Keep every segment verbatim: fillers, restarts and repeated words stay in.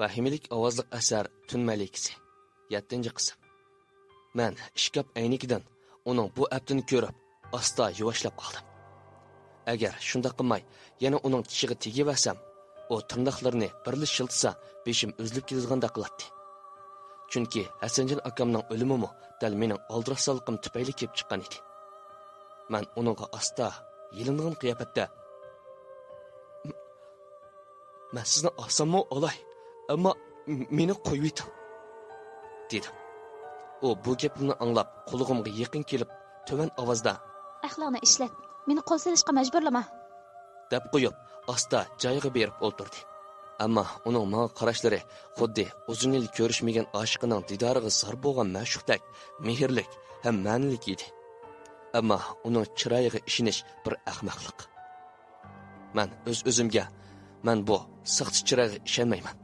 ۋەھىمىلىك ئاۋازلىق ئەسەر تۈن مەلىكىسى، يەتتىنچى قىسىم. مەن ئىشكاپ ئەينىكىدىن ئۇنىڭ بۇ ئەپتىنى كۆرۈپ، ئاستا يۇۋاشلاپ قالدىم. ئەگەر شۇنداق قىلماي، يەنە ئۇنىڭ چىشىغا تېگىۋەرسەم، ئۇ تىرناقلىرىنى بىرلا شىلتىسا، بېشىم ئۈزۈلۈپ كېتىدىغاندەك قىلاتتى. چۈنكى ھەسەنجان ئاكامنىڭ ئۆلۈمىمۇ دەل مېنىڭ ئالدىراشسانلىقىم تۈپەيلى كېلىپ چىققان ئىدى. مەن ئۇنىڭغا ئاستا يېلىنغان قىياپەتتە، مەن سىزنى ئالساممۇ ئالاي، ئەمما مېنى قويۇۋېتىڭ، دېدىم. ئۇ بۇ گەپلىرىنى ئاڭلاپ، قۇلىقىمغا يېقىن كېلىپ، تۆۋەن ئاۋازدا، ئەقلىڭنى ئىشلەت، مېنى قول سېلىشقا مەجبۇرلىما، دەپ قويۇپ، ئاستا جايىغا بېرىپ ئولتۇردى. ئەمما ئۇنىڭ ماڭا قاراشلىرى خۇددى ئۇزۇن يىل كۆرۈشمىگەن ئاشىقىنىڭ دىدارىغا زار بولغان مەشۇقتەك مېھىرلىك ھەم مەنىلىك ئىدى. ئەمما ئۇنىڭ چىرايىغا ئىشىنىش بىر ئەخمەقلىق. مەن ئۆز-ئۆزۈمگە، مەن بۇ ساختا چىرايغا ئىشەنمەيمەن.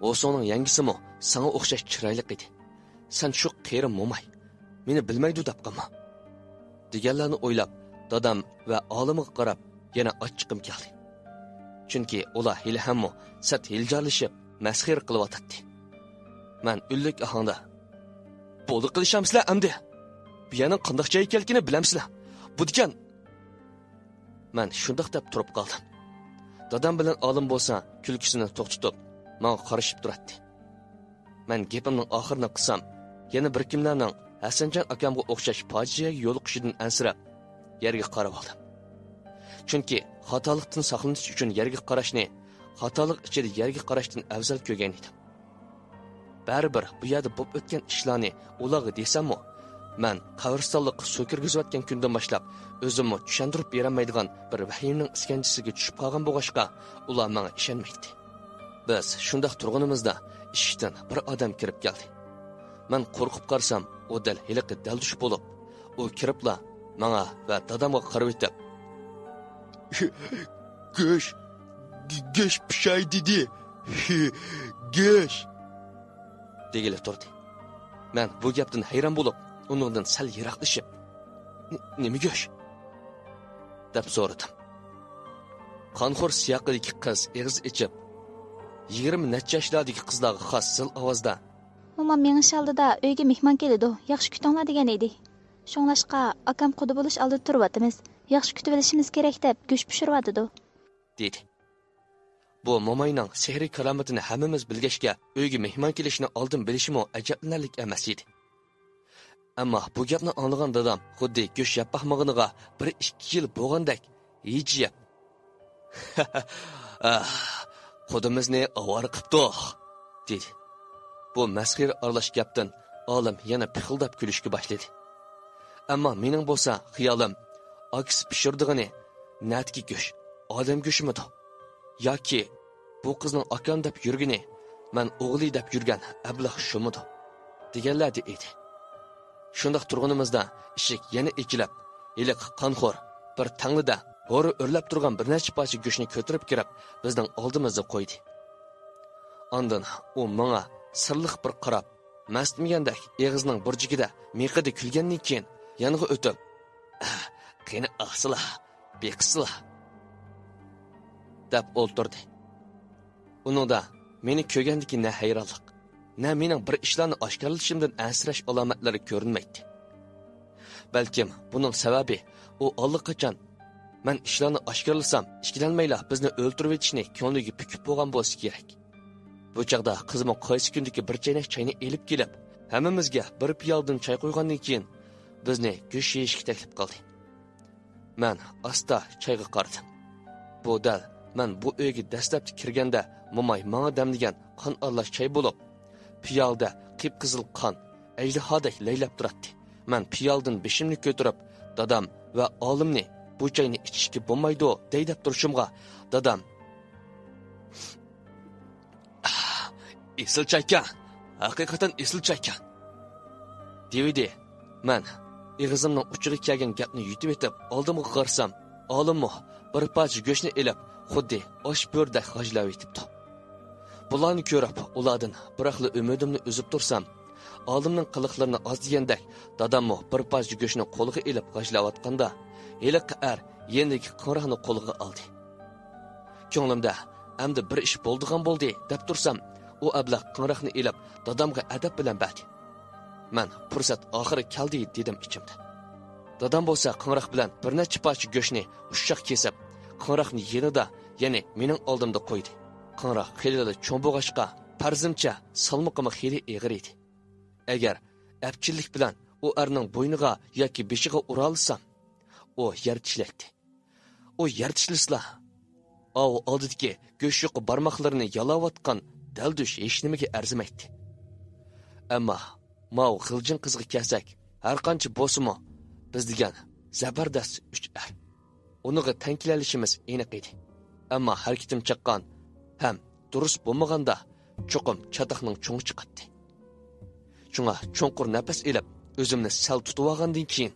ھوسۇڭنىڭ يەڭگىسىمۇ ساڭا ئوخشاش چىرايلىق ئىدى. سەن شۇ قېرى موماي، مېنى بىلمەيدۇ دەپ قالما، دېگەنلەرنى ئويلاپ، دادام ۋە ئالىمغا قاراپ يەنە ئاچچىقىم كەلدى. چۈنكى ئۇلار ھېلىھەممۇ سەت ھىيلىجارلىشىپ، مەسخىرە قىلىۋاتاتتى. مەن ئۈنلۈك ئاھاڭدا، بولدى قىلىشامسىلەر ئەمدى! بۇ يەرنىڭ قانداق جاي ئىكەنلىكىنى بىلەمسىلەر؟ بۇ دېگەن، مەن شۇنداق دەپ تۇرۇپ قالدىم. دادام بىلەن ئالىم بولسا كۈلكىسىنى توختىتىپ، ماڭا قارىشىپ تۇراتتى. مەن گېپىمنىڭ ئاخىرىنى قىلسام، يەنە بىر كىملەرنىڭ ھەسەنجان ئاكامغا ئوخشاش پاجىئەگە يولۇقۇشىدىن ئەنسىرەپ، يەرگە قاراۋالدىم. چۈنكى خاتالىقتىن ساقلىنىش ئۈچۈن يەرگە قاراشنى خاتالىق ئىچىدە يەرگە قاراشتىن ئەۋزەل كۆرگەن ئىدىم. بەرىبىر بۇ يەردە بولۇپ ئۆتكەن ئىشلارنى ئۇلارغا دېسەممۇ، مەن قەبرىستانلىققا سۇ كىرگۈزۈۋەتكەن كۈندىن باشلاپ ئۆزۈممۇ چۈشەندۈرۈپ بېرەلمەيدىغان بىر ۋەھىمنىڭ ئىسكەنجىسىگە چۈشۈپ قالغان بولغاچقا، ئۇلار ماڭا ئىشەنمەيتتى. بىز شۇنداق تۇرغىنىمىزدا ئىشىكتىن بىر ئادەم كىرىپ كەلدى. مەن قورقۇپ قارىسام، ئۇ دەل ھېلىقى دەلدۈش بولۇپ، ئۇ كىرىپلا ماڭا ۋە دادامغا قارىۋېتىپ، گۆش، گۆش پىشاي دېدى. گۆش! دېگىلى تۇردى. مەن بۇ گەپتىن ھەيران بولۇپ، ئۇنىڭدىن سەل يىراقلىشىپ، نېمە گۆش؟ دەپ سورىدىم. قانخور سىياقىدىكى قىز ئېغىز ئېچىپ، يىگىرمە نەچچە ياشلاردىكى قىزلارغا خاس زىل ئاۋازدا، مومام مېڭىش ئالدىدا ئۆيگە مېھمان كېلىدۇ، ياخشى كۈتۈڭلار دېگەن ئىدى. شۇڭلاشقا ئاكام قۇدا بولۇش ئالدىدا تۇرۇۋاتىمىز، ياخشى كۈتۈۋېلىشىمىز كېرەك دەپ گۆش پىشۇرۇۋاتىدۇ، دېدى. بۇ موماينىڭ سېھرىي كارامىتىنى ھەممىمىز بىلگەچكە، ئۆيگە مېھمان كېلىشىنى ئالدىن بىلىشىمۇ ئەجەبلىنەرلىك ئەمەس ئىدى. ئەمما بۇ گەپنى ئاڭلىغان دادام خۇددى گۆش يەپ باقمىغىنىغا بىر ئىككى يىل بولغاندەك ھىجىيىپ، ئاھ، قۇدىمىزنى ئاۋارە قىپتۇق، دېدى. بۇ مەسخىرە ئارىلاش گەپتىن ئالىم يەنە پىخىلداپ كۈلۈشكە باشلىدى. ئەمما مېنىڭ بولسا خىيالىم، ئاكىسى پىشۇرىدىغىنى نەدىكى گۆش؟ ئادەم گۆشىمىدۇ؟ ياكى بۇ قىزنىڭ ئاكام دەپ يۈرگىنى، مەن ئوغلى دەپ يۈرگەن ئەبلەخ شۇمىدۇ؟ دېگەنلەردە ئىدى. شۇنداق تۇرغىنىمىزدا ئىشىك يەنە ئېچىلىپ، ھېلىقى قانخور بىر تەڭلىدە ھورا ئۆرلەپ تۇرغان بىر نەچچە پارچە گۆشنى كۆتۈرۈپ كىرىپ، بىزنىڭ ئالدىمىزدا قويدى. ئاندىن ئۇ ماڭا سىرلىق بىر قاراپ، مەستمىگەندەك ئېغىزىنىڭ بۇرجىكىدە مىيىقىدا كۈلگەندىن كېيىن يانغا ئۆتۈپ، قېنى ئالسىلا، بېقىسىلا، دەپ ئولتۇردى. ئۇنىڭدا مېنى كۆرگەندىكى نە ھەيرانلىق، نە مېنىڭ بىر ئىشلارنى ئاشكارىلىشىمدىن ئەنسىرەش ئالامەتلىرى كۆرۈنمەيتتى. بەلكىم بۇنىڭ سەۋەبى ئۇ ئاللىقاچان مەن ئىشلارنى ئاشكارىلىسام، ئىككىلەنمەيلا بىزنى ئۆلتۈرۈۋېتىشنى كۆڭلىگە پۈكۈپ بولغان بولسا كېرەك. بۇ چاغدا قىزمۇ قايسى كۈندىكى بىر چەينەك چاينى ئېلىپ كېلىپ، ھەممىمىزگە بىر پىيالىدىن چاي قۇيغاندىن كېيىن، بىزنى گۆش يېيىشكە تەكلىپ قىلدى. مەن ئاستا چايغا قارىدىم. بۇ دەل مەن بۇ ئۆيگە دەسلەپتە كىرگەندە موماي ماڭا دەملىگەن قان ئارىلاش چاي بولۇپ، پىيالىدە قىپقىزىل قان ئەجدىھادەك لەيلەپ تۇراتتى. مەن پىيالىدىن بېشىمنى كۆتۈرۈپ، دادام ۋە ئالىمنى بۇ چاينى ئىچىشكە بولمايدۇ دەي دەپ تۇرۇشۇمغا، دادام، ئېسىل چايكەن، ھەقىقەتەن ئېسىل چايكەن، دېۋىدى. مەن ئېغىزىمنىڭ ئۇچىغا كەلگەن گەپنى يۇتۇۋېتىپ، ئالدىمغا قارىسام، ئالىممۇ بىر پارچە گۆشنى ئېلىپ، خۇددى ئاچ بۆرىدەك غاجىلاۋېتىپتۇ. بۇلارنى كۆرۈپ، ئۇلاردىن بىراقلا ئۈمىدىمنى ئۈزۈپ تۇرسام، ئالىمنىڭ قىلىقلىرىنى ئاز دېگەندەك، داداممۇ بىر پارچە گۆشنى قولىغا ئېلىپ غاجىلاۋاتقاندا، ھېلىقى ئەر يېنىدىكى قىڭراقنى قولىغا ئالدى. كۆڭلۈمدە، ئەمدى بىر ئىش بولىدىغان بولدى، دەپ تۇرسام، ئۇ ئەبلەخ قىڭراقنى ئېلىپ، دادامغا ئەدەپ بىلەن بەردى. مەن، پۇرسەت ئاخىرى كەلدى، دېدىم ئىچىمدە. دادام بولسا قىڭراق بىلەن بىر نەچچە پارچە گۆشنى ئۇششاق كېسىپ، قىڭراقنى يېنىدا، يەنى مېنىڭ ئالدىمدا قويدى. قىڭراق خېلىلا چوڭ بولغاچقا، پەرىزىمچە سالمىقىمۇ خېلى ئېغىر ئىدى. ئەگەر ئەپچىللىك بىلەن ئۇ ئەرنىڭ بوينىغا ياكى بېشىغا ئۇرالىسام، ئۇ يەر چىشلەيتتى. ئۇ يەر چىشلىسىلا، ئاۋۇ ئالدىدىكى گۆش يۇقا بارماقلىرىنى يالاۋاتقان دەلدۈش ھېچنېمىگە ئەرزىمەيتتى. ئەمما ماۋۇ غىلجىن قىزغا كەلسەك، ھەرقانچە بولسىمۇ، بىز دېگەن زەبەردەس ئۈچ ئەر. ئۇنىڭغا تەڭ كېلەلىشىمىز ئېنىق ئىدى. ئەمما ھەرىكىتىم چاققان ھەم دۇرۇس بولمىغاندا، چوقۇم چاتاقنىڭ چوڭى چىقاتتى. شۇڭا چوڭقۇر نەپەس ئېلىپ، ئۆزۈمنى سەل تۇتۇۋالغاندىن كېيىن،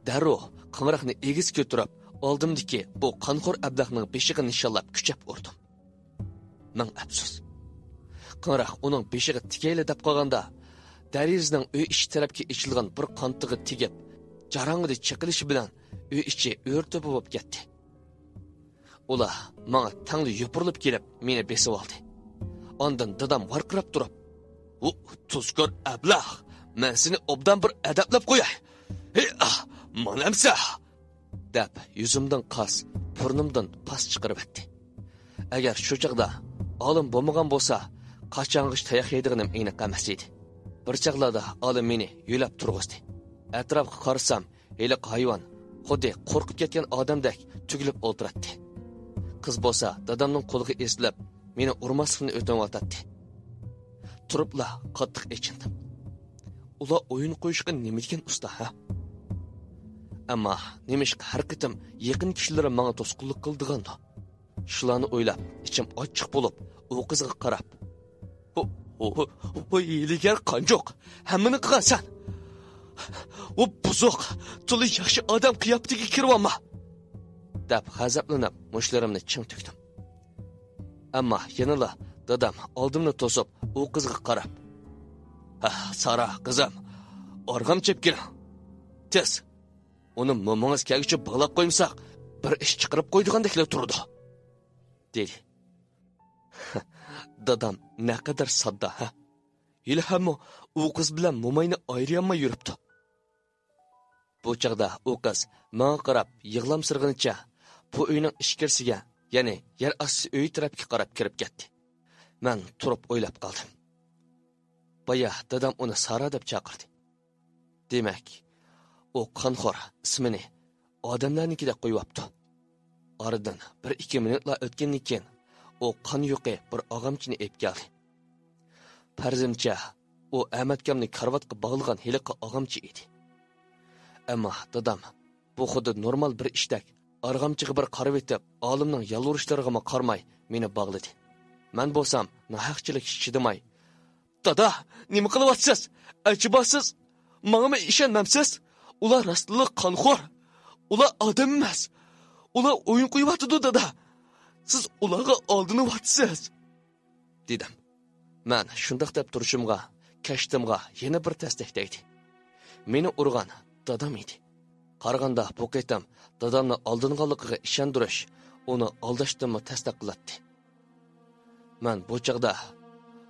دەررۇ قىڭراقنى ئېگىز كۆتۈرۈپ، ئالدىمدىكى بۇ قانخور ئەبلەخنىڭ بېشىغا نىشانلاپ كۈچەپ ئۇردۇم. مىڭ ئەپسۇس. قىڭراق ئۇنىڭ بېشىغا تېگەيلى دەپ قالغاندا، دېرىزىنىڭ ئۆي ئىچى تەرەپكە ئېچىلغان بىر قانىتىغا تېگىپ، جاراڭىدە چېقىلىشى بىلەن ئۆي ئىچى ئۆرە-توپا بولۇپ كەتتى. ئۇلار ماڭا تەڭلا يوپۇرۇلۇپ كېلىپ، مېنى بېسىۋالدى. ئاندىن دادام ۋارقىراپ تۇرۇپ، «ھۇ، تۇزكور ئەبلەخ! مەن سېنى ئوبدان بىر ئەدەپلەپ قوياي! ھى، ئاھ، مانا ئەمسە!» دەپ، يۈزۈمدىن قاس، بۇرنۇمدىن پاس چىقىرىۋەتتى. ئەگەر شۇ چاغدا ئالىم بولمىغان بولسا، قاچانغىچە تاياق يەيدىغىنىم ئېنىق ئەمەس ئىدى. بىر چاغلاردا ئالىم مېنى يۆلەپ تۇرغۇزدى. ئەتراپقا قارىسام، ھېلىقى ھايۋان خۇددى قورقۇپ كەتكەن ئادەمدەك تۈگۈلۈپ ئولتۇراتتى. قىز بولسا دادامنىڭ قولىغا ئېسىلىپ، مېنى ئۇرماسلىقنى ئۆتۈنۈۋاتاتتى. تۇرۇپلا قاتتىق ئېچىندىم. ئۇلار ئويۇن قويۇشقا نېمە دېگەن ئۇستا، ھە؟ ئەمما نېمىشقا ھەر قېتىم يېقىن كىشىلىرىم ماڭا توسقۇنلۇق قىلىدىغاندۇ؟ شۇلارنى ئويلاپ، ئىچىم ئاچچىق بولۇپ، ئۇ قىزغا قاراپ، «ھو، ھو، ھو، ھو، ھىيلىگەر قانجۇق! ھەممىنى قىلغان سەن! ھو، بۇزۇق! تولا ياخشى ئادەم قىياپىتىگە كىرىۋالما!» دەپ غەزەپلىنىپ، مۇشتلىرىمنى چىڭ تۈگدۈم. ئەمما يەنىلا دادام ئالدىمنى توسۇپ، ئۇ قىزغا قاراپ، «ھە، سارا، قىزىم، ئارغامچا ئېلىپ كېلىڭ! تېز! ئۇنى مومىڭىز كەلگۈچە باغلاپ قويمىساق، بىر ئىش چىقىرىپ قويىدىغاندەكلا تۇرىدۇ!» دېدى. دادام نەقەدەر ساددا، ھە؟ ھېلىھەممۇ ئۇ قىز بىلەن موماينى ئايرىيالماي يۈرۈپتۇ. بۇ چاغدا ئۇ قىز ماڭا قاراپ يىغلامسىرىغىنىچە بۇ ئۆينىڭ ئىچكىرىسىگە، يەنى يەر ئاستى ئۆيى تەرەپكە قاراپ كىرىپ كەتتى. مەن تۇرۇپ ئويلاپ قالدىم. بايا دادام ئۇنى سارا دەپ چاقىردى. دېمەك، ئۇ قانخور ئىسمىنى ئادەملەرنىڭكىدەك قويۇۋاپتۇ. ئارىدىن بىر ئىككى مىنۇتلا ئۆتكەندىن كېيىن، ئۇ قان يۇقى بىر ئاغامچىنى ئېلىپ كەلدى. پەرىزىمچە، ئۇ ئەمەتكامنى كارىۋاتقا باغلىغان ھېلىقى ئاغامچى ئىدى. ئەمما دادام بۇ خۇددى نورمال بىر ئىشتەك ئارغامچىغا بىر قارىۋېتىپ، ئالىمنىڭ يالۋۇرۇشلىرىغىمۇ قارىماي مېنى باغلىدى. مەن بولسام ناھەقچىلىككە چىدىماي، «دادا، نېمە قىلىۋاتىسىز؟ ئەجەبا سىز ماڭىمۇ ئىشەنمەمسىز؟ ئۇلار راستتىنلا قانخور. ئۇلار ئادەم ئەمەس. ئۇلار ئويۇن قويۇۋاتىدۇ، دادا. سىز ئۇلارغا ئالدىنىۋاتىسىز.» دېدىم. مەن شۇنداق دەپ تۇرۇشۇمغا، كەشتىمغا يەنە بىر تەستەك تەگدى. مېنى ئۇرغان دادام ئىدى. قارىغاندا بۇ قېتىم دادامنى ئالدانغانلىقىغا ئىشەندۈرۈش ئۇنى ئالداشتىنمۇ تەستە قىلاتتى. مەن بۇ چاغدا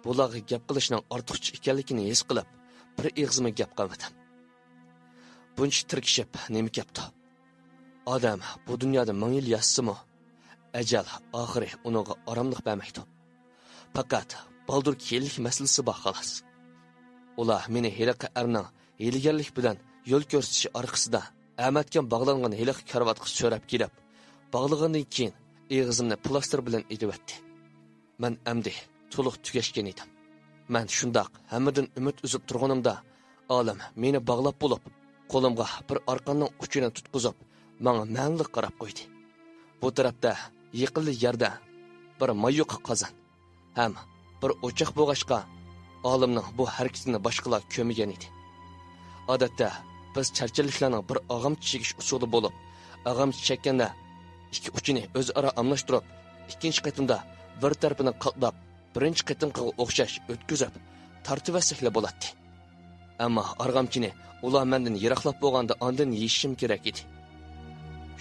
بۇلارغا گەپ قىلىشنىڭ ئارتۇقچە ئىكەنلىكىنى ھېس قىلىپ، بىر ئېغىزمۇ گەپ قىلمىدىم. بۇنچە تىركىشىپ نېمە كەپتۇ؟ ئادەم بۇ دۇنيادا مىڭ يىل ياشىسىمۇ، ئەجەل ئاخىرى ئۇنىڭغا ئاراملىق بەرمەيدۇ. پەقەت بالدۇر كېيىنلىك مەسىلىسى بار، خالاس. ئۇلار مېنى ھېلىقى ئەرنىڭ ھىيلىگەرلىك بىلەن يول كۆرسىتىشى ئارقىسىدا ئەمەتكەم باغلانغان ھېلىقى كارىۋاتقا سۆرەپ كېلىپ، باغلىغاندىن كېيىن ئېغىزىمنى پلاستىر بىلەن ئېتىۋەتتى. مەن ئەمدى تولۇق تۈگەشكەن ئىدىم. مەن شۇنداق ھەممىدىن ئۈمىد ئۈزۈپ تۇرغىنىمدا، ئالىم مېنى باغلاپ بولۇپ، قولۇمغا بىر ئارقاننىڭ ئۇچىنى تۇتقۇزۇپ، ماڭا مەنىلىك قاراپ قويدى. بۇ تەرەپتە يېقىنلا يەردە بىر ماي يۇقا قازان ھەم بىر ئوچاق بولغاچقا، ئالىمنىڭ بۇ ھەرىكىتىنى باشقىلار كۆرمىگەن ئىدى. ئادەتتە بىز چەرچەنلىكلەرنىڭ بىر ئاغامچا چېكىش ئۇسۇلى بولۇپ، ئاغامچا چەككەندە ئىككى ئۇچىنى ئۆزئارا ئالماشتۇرۇپ، ئىككىنچى قېتىمدا بىر تەرىپىنى قاتلاپ، بىرىنچى قېتىمقىغا ئوخشاش ئۆتكۈزۈپ، تارتىۋەتسەكلا بولاتتى. ئەمما ئارغامچىنى ئۇلار مەندىن يىراقلاپ بولغاندا ئاندىن يېشىشىم كېرەك ئىدى.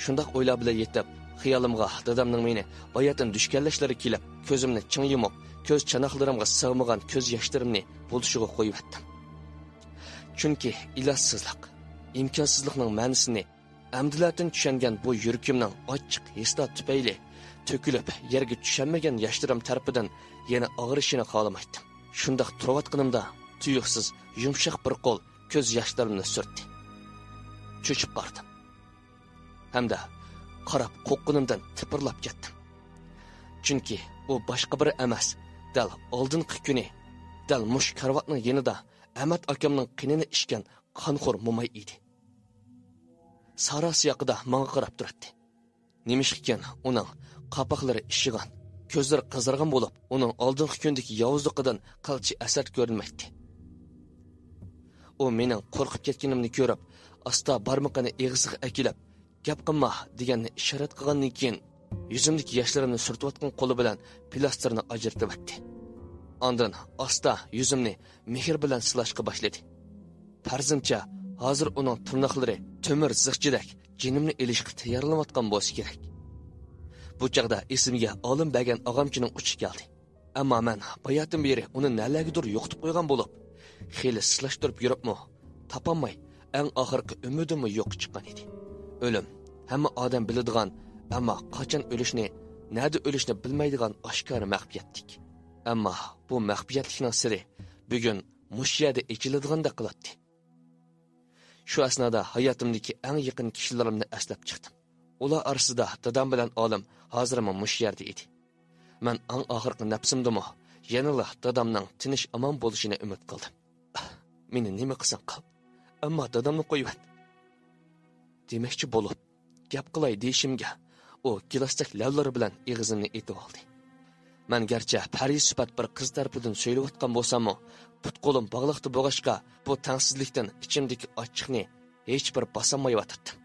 شۇنداق ئويلار بىلەن يېتىپ، خىيالىمغا دادامنىڭ مېنى باياتىن دۈشكەنلەشلىرى كېلىپ، كۆزۈمنى چىڭ يۇمۇپ، كۆز چاناقلىرىمغا سىغمىغان كۆز ياشلىرىمنى بولۇشىغا قويۇۋەتتىم. چۈنكى ئىلاجسىزلىق، ئىمكانسىزلىقنىڭ مەنىسىنى ئەمدىلەتىن چۈشەنگەن بۇ يۈرىكىمنىڭ ئاچچىق ھېسسىياتى تۈپەيلى تۆكۈلۈپ، يەرگە چۈشەلمىگەن ياشلىرىم تەرىپىدىن يەنە ئاغرىشىنى خالىمايتتىم. شۇنداق تۇرۇۋاتقىنىمدا تۇيۇقسىز يۇمشاق بىر قول كۆز ياشلىرىمنى سۈرتتى. چۆچۈپ قارىدىم. ھەمدە قاراپ قورققىنىمدىن تىپىرلاپ كەتتىم. چۈنكى ئۇ باشقا بىرى ئەمەس، دەل ئالدىنقى كۈنى، دەل مۇشۇ كارىۋاتنىڭ يېنىدا ئەمەت ئاكامنىڭ قېنىنى ئىچكەن قانخور موماي ئىدى. سارا سىياقىدا ماڭا قاراپ تۇراتتى. نېمىشقىكىن ئۇنىڭ قاپاقلىرى ئىششىغان، كۆزلىرى قىزارغان بولۇپ، ئۇنىڭ ئالدىنقى كۈندىكى ياۋۇزلۇقىدىن قىلچە ئەسەر كۆرۈنمەيتتى. ئۇ مېنىڭ قورقۇپ كەتكىنىمنى كۆرۈپ، ئاستا بارمىقىنى ئېغىزىغا ئەكېلىپ، «گەپ قىلما» دېگەننى ئىشارەت قىلغاندىن كېيىن، يۈزۈمدىكى ياشلىرىمنى سۈرتۈۋاتقان قولى بىلەن پىلاستىرنى ئاجرىتىۋەتتى. ئاندىن ئاستا يۈزۈمنى مېھىر بىلەن سىلاشقا باشلىدى. پەرىزىمچە، ھازىر ئۇنىڭ تىرناقلىرى تۆمۈر زىخچىدەك جېنىمنى ئېلىشقا تەييارلىنىۋاتقان بولسا كېرەك. بۇ چاغدا ئېسىمگە ئالىم بەرگەن ئاغامچىنىڭ ئۇچۇشى كەلدى. ئەمما مەن باياتىن بېرى ئۇنى نەلەرگىدۇر يوقىتىپ قويغان بولۇپ، خېلى سىلاشتۇرۇپ يۈرۈپمۇ، تاپالماي، ئەڭ ئاخىرقى ئۈمىدىممۇ يوققا چىققان ئىدى. ئۆلۈم ھەممە ئادەم بىلىدىغان، ئەمما قاچان ئۆلۈشنى، نەدە ئۆلۈشنى بىلمەيدىغان ئاشكارا مەخپىيەتلىك. ئەمما بۇ مەخپىيەتلىكنىڭ سىرى بۈگۈن مۇشۇ يەردە ئېچىلىدىغاندەك قىلاتتى. شۇ ئەسنادا ھاياتىمدىكى ئەڭ يېقىن كىشىلىرىمنى ئەسلەپ چىقتىم. ئۇلار ئارىسىدا دادام بىلەن ئالىم ھازىرمۇ مۇشۇ يەردە ئىدى. مەن ئەڭ ئاخىرقى نەپسىمدىمۇ يەنىلا دادامنىڭ تىنچ ئامان بولۇشىنى ئۈمىد قىلدىم. «مېنى نېمە قىلساڭ قىل، ئەمما دادامنى قويۇۋەت» دېمەكچى بولۇپ، گەپ قىلاي دېيىشىمگە، ئۇ گىلاستەك لەۋلىرى بىلەن ئېغىزىمنى ئېتىۋالدى. مەن گەرچە پەرى سۈپەت بىر قىز تەرىپىدىن سۆيۈلۈۋاتقان بولساممۇ، پۇت-قولۇم باغلىقتا بولغاچقا، بۇ تەڭسىزلىكتىن ئىچىمدىكى ئاچچىقنى ھېچبىر باسالمايۋاتاتتىم.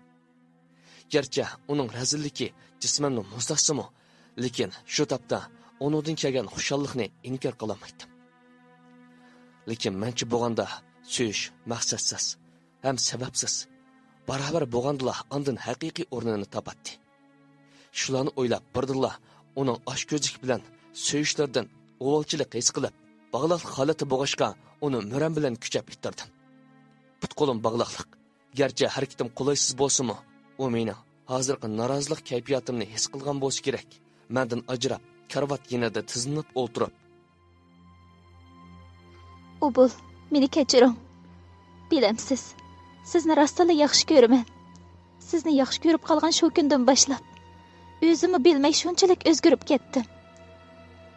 گەرچە ئۇنىڭ رەزىللىكى جىسمىمنى مۇزلاتسىمۇ، لېكىن شۇ تاپتا ئۇنىڭدىن كەلگەن خۇشاللىقنى ئىنكار قىلالمايتتىم. لېكىن مەنچە بولغاندا سۆيۈش مەقسەتسىز ھەم سەۋەبسىز، باراۋەر بولغاندىلا ئاندىن ھەقىقىي ئورنىنى تاپاتتى. شۇلارنى ئويلاپ، بىردىنلا ئۇنىڭ ئاچكۆزلۈك بىلەن سۆيۈشلىرىدىن ئۇۋالچىلىق ھېس قىلىپ، باغلاقلىق ھالەتتە بولغاچقا، ئۇنى مۈرەم بىلەن كۈچەپ ئىتتىردىم. پۇت-قولۇم باغلاقلىق. گەرچە ھەرىكىتىم قولايسىز بولسىمۇ، ئۇ مېنىڭ ھازىرقى نارازىلىق كەيپىياتىمنى ھېس قىلغان بولسا كېرەك، مەندىن ئاجراپ، كارىۋات يېنىدا تىزلىنىپ ئولتۇرۇپ، ئوبۇل، مېنى كەچۈرۈڭ. بىلەمسىز، سىزنى راستتىنلا ياخشى كۆرىمەن. سىزنى ياخشى كۆرۈپ قالغان شۇ كۈندىن باشلاپ، ئۆزۈممۇ بىلمەي شۇنچىلىك ئۆزگىرىپ كەتتىم.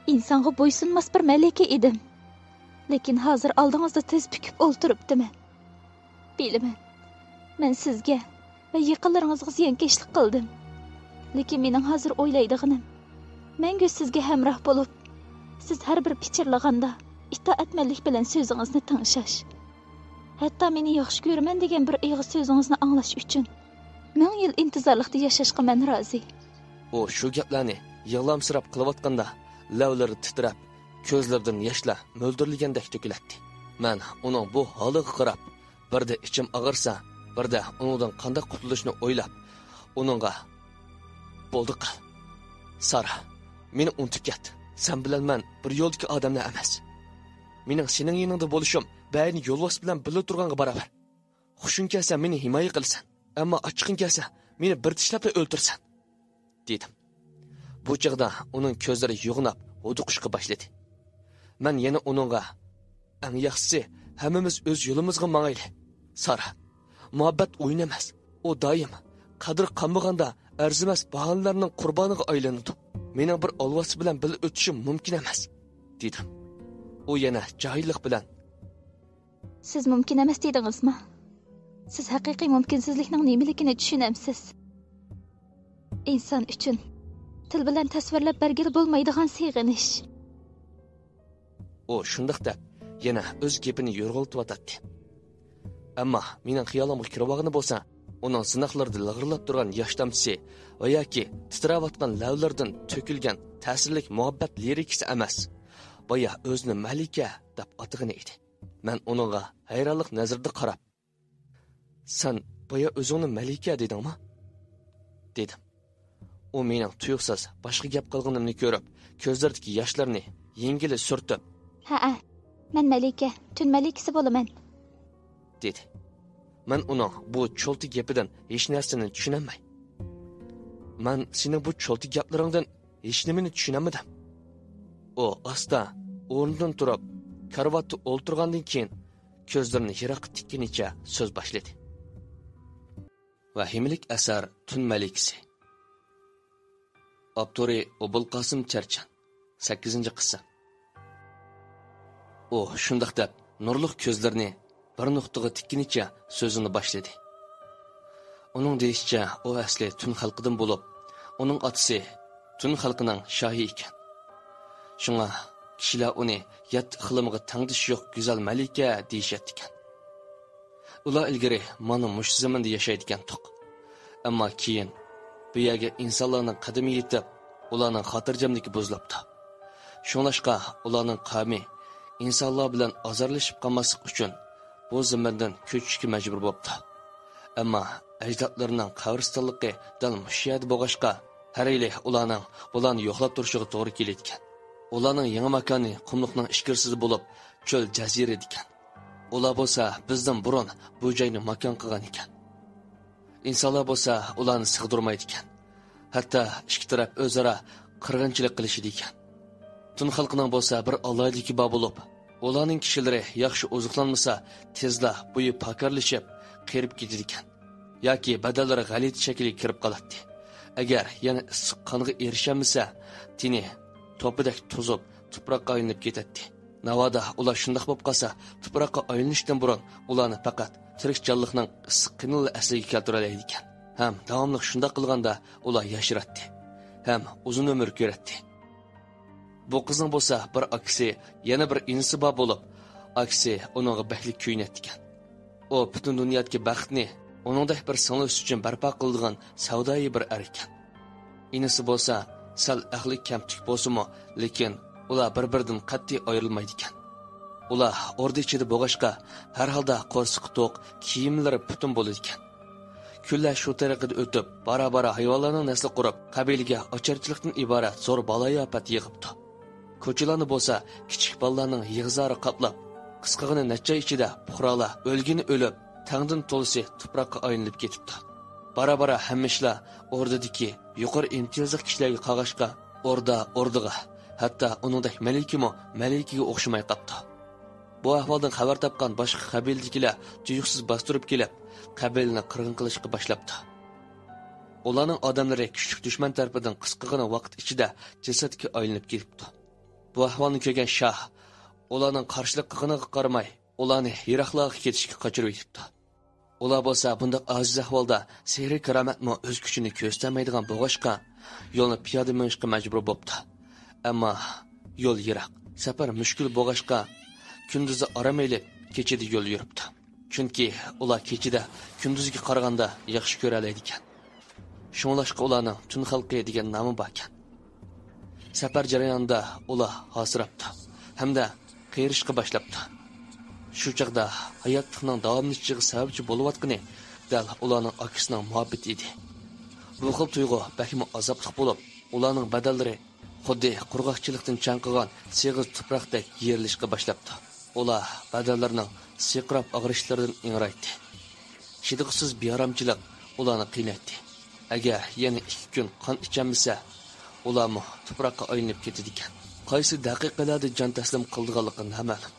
ئىنسانغا بويسۇنماس بىر مەلىكە ئىدىم. لېكىن ھازىر ئالدىڭىزدا تىز پۈكۈپ ئولتۇرۇپتىمەن. بىلىمەن، مەن سىزگە ۋە يېقىنلىرىڭىزغا زىيانكەشلىك قىلدىم. لېكىن مېنىڭ ھازىر ئويلايدىغىنىم، مەڭگۈ سىزگە ھەمراھ بولۇپ، سىز ھەر بىر پىچىرلىغاندا ئىتائەتمەنلىك بىلەن سۆزىڭىزنى تىڭشاش. ھەتتا مېنى ياخشى كۆرىمەن دېگەن بىر ئېغىز سۆزىڭىزنى ئاڭلاش ئۈچۈن مىڭ يىل ئىنتىزارلىقتا ياشاشقا مەن رازى. ئۇ شۇ گەپلەرنى يىغلامسىراپ قىلىۋاتقاندا، لەۋلىرى تىترەپ، كۆزلىرىدىن ياشلار مۆلدۈرلىگەندەك تۆكۈلەتتى. مەن ئۇنىڭ بۇ ھالىغا قاراپ، بىردە ئىچىم ئاغرىسا، بىردە ئۇنىڭدىن قانداق قۇتۇلۇشنى ئويلاپ، ئۇنىڭغا، «بولدى قىل، سارا، مېنى ئۇنتۇپ كەت. سەن بىلەن مەن بىر يولدىكى ئادەملەر ئەمەس. مېنىڭ سېنىڭ يېنىڭدا بولۇشۇم بەينى يولۋاس بىلەن بىللە تۇرغانغا باراۋەر. خۇشۇڭ كەلسە مېنى ھىمايە قىلىسەن، ئەمما ئاچچىقىڭ كەلسە مېنى بىر چىشلەپلا ئۆلتۈرىسەن» دېدىم. بۇ چاغدا ئۇنىڭ كۆزلىرى يوغىناپ ھودۇقۇشقا باشلىدى. مەن يەنە ئۇنىڭغا، «ئەڭ ياخشىسى، ھەممىمىز ئۆز يولىمىزغا ماڭايلى، سارا. مۇھەببەت ئويۇن ئەمەس، ئۇ دائىم قەدرى قالمىغاندا ئەرزىمەس باھانىلەرنىڭ قۇربانىغا ئايلىنىدۇ. مېنىڭ بىر ئالۋاستى بىلەن بىللە ئۆتۈشۈم مۇمكىن ئەمەس» دېدىم. ئۇ يەنە جاھىللىق بىلەن، «سىز مۇمكىن ئەمەس دېدىڭىزمۇ؟ سىز ھەقىقىي مۇمكىنسىزلىكنىڭ نېمىلىكىنى چۈشىنەمسىز؟ ئىنسان ئۈچۈن تىل بىلەن تەسۋىرلەپ بەرگىلى بولمايدىغان سېغىنىش.» ئۇ شۇنداق دەپ، يەنە ئۆز گېپىنى يورغىلىتىۋاتاتتى. ئەمما مېنىڭ خىيالىمغا كىرىۋالغىنى بولسا، ئۇنىڭ سىناقلىرىدا لىغىرلاپ تۇرغان ياش تامچىسى ۋە ياكى تىترەۋاتقان لەۋلىرىدىن تۆكۈلگەن تەسىرلىك مۇھەببەت لىرىكىسى ئەمەس، بايا ئۆزىنى مەلىكە دەپ ئاتىغىنى ئىدى. مەن ئۇنىڭغا ھەيرانلىق نەزىرىدە قاراپ، «سەن بايا ئۆزۈڭنى مەلىكە دېدىڭما؟» دېدىم. ئۇ مېنىڭ تۇيۇقسىز باشقا گەپ قىلغىنىمنى كۆرۈپ، كۆزلىرىدىكى ياشلىرىنى يەڭگىلى سۈرتۈپ، ھەئە، مەن مەلىكە، تۈن مەلىكىسى بولىمەن، دېدى. مەن ئۇنىڭ بۇ چولتا گېپىدىن ھېچ نەرسىنى چۈشىنەلمەي، مەن سېنىڭ بۇ چولتا گەپلىرىڭدىن ھېچنېمىنى چۈشىنەلمىدىم. ئۇ ئاستا ئورنىدىن تۇرۇپ، كارىۋاتتا ئولتۇرغاندىن كېيىن، كۆزلىرىنى يىراققا تىككىنىچە سۆز باشلىدى. ۋەھىمىلىك ئەسەر تۈن مەلىكىسى. ئاپتورى ئوبۇلقاسىم چەرچەن. سەككىزىنچى قىسىم. ئۇ شۇنداق دەپ، نۇرلۇق كۆزلىرىنى بىر نۇقتىغا تىككىنىچە سۆزىنى باشلىدى. ئۇنىڭ دېيىشىچە، ئۇ ئەسلى تۈن خەلقىدىن بولۇپ، ئۇنىڭ ئاتىسى تۈن خەلقىنىڭ شاھى ئىكەن. شۇڭا كىشىلەر ئۇنى يەتتە ئىقلىمغا تەڭدىشى يوق گۈزەل مەلىكە دېيىشەتتىكەن. ئۇلار ئىلگىرى مانا مۇشۇ زېمىندا ياشايدىكەن تۇق. ئەمما كېيىن بۇ يەرگە ئىنسانلارنىڭ قەدىمى يېتىپ، ئۇلارنىڭ خاتىرجەملىكى بۇزۇلۇپتۇ. شۇڭلاشقا ئۇلارنىڭ قەۋمى ئىنسانلار بىلەن ئازارلىشىپ قالماسلىق ئۈچۈن بۇ زېمىندىن كۆچۈشكە مەجبۇر بوپتۇ. ئەمما ئەجدادلىرىنىڭ قەبرىستانلىقى دەل مۇشۇ يەردە بولغاچقا، ھەر يىلى ئۇلارنىڭ بۇلارنى يوقلاپ تۇرۇشىغا توغرا كېلىدىكەن. ئۇلارنىڭ يېڭى ماكانى قۇملۇقنىڭ ئىچكىرىسىدە بولۇپ، چۆل جەزىرە ئىكەن. ئۇلار بولسا بىزدىن بۇرۇن بۇ جاينى ماكان قىلغان ئىكەن. ئىنسانلار بولسا ئۇلارنى سىغدۇرمايدىكەن. ھەتتا ئىككى تەرەپ ئۆزئارا قىرغىنچىلىق قىلىشىدىكەن. تۈن خەلقىنىڭ بولسا بىر ئالاھىدىلىكى بار بولۇپ، ئۇلارنىڭ كىشىلىرى ياخشى ئوزۇقلانمىسا، تېزلا بويى پاكارلىشىپ، قېرىپ كېتىدىكەن. ياكى بەدەنلىرى غەلىتە شەكىلگە كىرىپ قالاتتى. ئەگەر يەنە ئىسسىق قانغا ئېرىشەلمىسە، تېنى توپىدەك توزۇپ، تۇپراققا ئايلىنىپ كېتەتتى. ناۋادا ئۇلار شۇنداق بولۇپ قالسا، تۇپراققا ئايلىنىشتىن بۇرۇن ئۇلارنى پەقەت تىرىك جانلىقنىڭ ئىسسىق قېنىلا ئەسلىگە كەلتۈرەلەيدىكەن. ھەم داۋاملىق شۇنداق قىلغاندا ئۇلار ياشىراتتى. ھەم ئۇزۇن ئۆمۈر كۆرەتتى. بۇ قىزنىڭ بولسا بىر ئاكىسى، يەنە بىر ئىنىسى بار بولۇپ، ئاكىسى ئۇنىڭغا بەكلا كۆيۈنەتتىكەن. ئۇ پۈتۈن دۇنيادىكى بەختنى ئۇنىڭدەك بىر سىڭلىسى ئۈچۈن بەرپا قىلىدىغان سەۋدايى بىر ئەر ئىكەن. ئىنىسى بولسا سەل ئەقلى كەمتۈك بولسىمۇ، لېكىن ئۇلار بىر-بىرىدىن قەتئىي ئايرىلمايدىكەن. ئۇلار ئوردا ئىچىدە بولغاچقا، ھەر ھالدا قورسىقى توق، كىيىملىرى پۈتۈن بولىدىكەن. كۈنلەر شۇ تەرىقىدە ئۆتۈپ، بارا-بارا ھايۋانلارنىڭ نەسلى قۇرۇپ، قەبىلىگە ئاچارچىلىقتىن ئىبارەت زور بالايىئاپەت يىغىپتۇ. كوچىلارنى بولسا كىچىك بالىلارنىڭ يىغا-زارى قاپلاپ، قىسقىغىنە نەچچە ئاي ئىچىدە پۇقرالار ئۆلگىنى ئۆلۈپ، تەڭدىن تولىسى تۇپراققا ئايلىنىپ كېتىپتۇ. بارا-بارا ھەممە ئىشلار ئوردىدىكى يۇقىرى ئىمتىيازلىق كىشىلەرگە قالغاچقا، ئوردا ئوردىغا، ھەتتا ئۇنىڭدەك مەلىكىمۇ مەلىكىگە ئوخشىماي قاپتۇ. بۇ ئەھۋالدىن خەۋەر تاپقان باشقا قەبىلىدىكىلەر تۇيۇقسىز باستۇرۇپ كېلىپ، قەبىلىنى قىرغىن قىلىشقا باشلاپتۇ. ئۇلارنىڭ ئادەملىرى كۈچلۈك دۈشمەن تەرىپىدىن قىسقىغىنە ۋاقىت ئىچىدە جەسەتكە ئايلىنىپ كېتىپتۇ. بۇ ئەھۋالنى كۆرگەن شاھ ئۇلارنىڭ قارشىلىق قىلغىنىغا قارىماي، ئۇلارنى يىراقلارغا كېتىشكە قاچۇرۇۋېتىپتۇ. ئۇلار بولسا بۇنداق ئاجىز ئەھۋالدا سېھرىي كارامەتمۇ ئۆز كۈچىنى كۆرسىتەلمەيدىغان بولغاچقا، يولنى پىيادە مېڭىشقا مەجبۇر بوپتۇ. ئەمما يول يىراق، سەپەر مۈشكۈل بولغاچقا، كۈندۈزدە ئارام ئېلىپ، كېچىدە يول يۈرۈپتۇ. چۈنكى ئۇلار كېچىدە كۈندۈزگە قارىغاندا ياخشى كۆرەلەيدىكەن. شۇڭلاشقا ئۇلارنىڭ تۈن خەلقى دېگەن نامى باركەن. سەپەر جەريانىدا ئۇلار ھاسىراپتۇ ھەمدە قېرىشقا باشلاپتۇ. شۇ چاغدا ھاياتلىقنىڭ داۋاملىشىشىغا سەۋەبچى بولۇۋاتقىنى دەل ئۇلارنىڭ ئاكىسىنىڭ مۇھەببىتى ئىدى. بۇ خىل تۇيغۇ بەكمۇ ئازابلىق بولۇپ، ئۇلارنىڭ بەدەنلىرى خۇددى قۇرغاقچىلىقتىن چاڭقىغان سېغىز تۇپراقتەك يېرىلىشقا باشلاپتۇ. ئۇلار بەدەنلىرىنىڭ سىرقىراپ ئاغرىشلىرىدىن ئىڭرايتتى. چىدىغۇسىز بىئارامچىلىق ئۇلارنى قىينايتتى. ئەگەر يەنە ئىككى كۈن قان ئىچەلمىسە، ئۇلارمۇ تۇپراققا ئايلىنىپ كېتىدىكەن. قايسى دەقىقىلەردە جان تەسلىم قىلىدىغانلىقى نامەلۇم.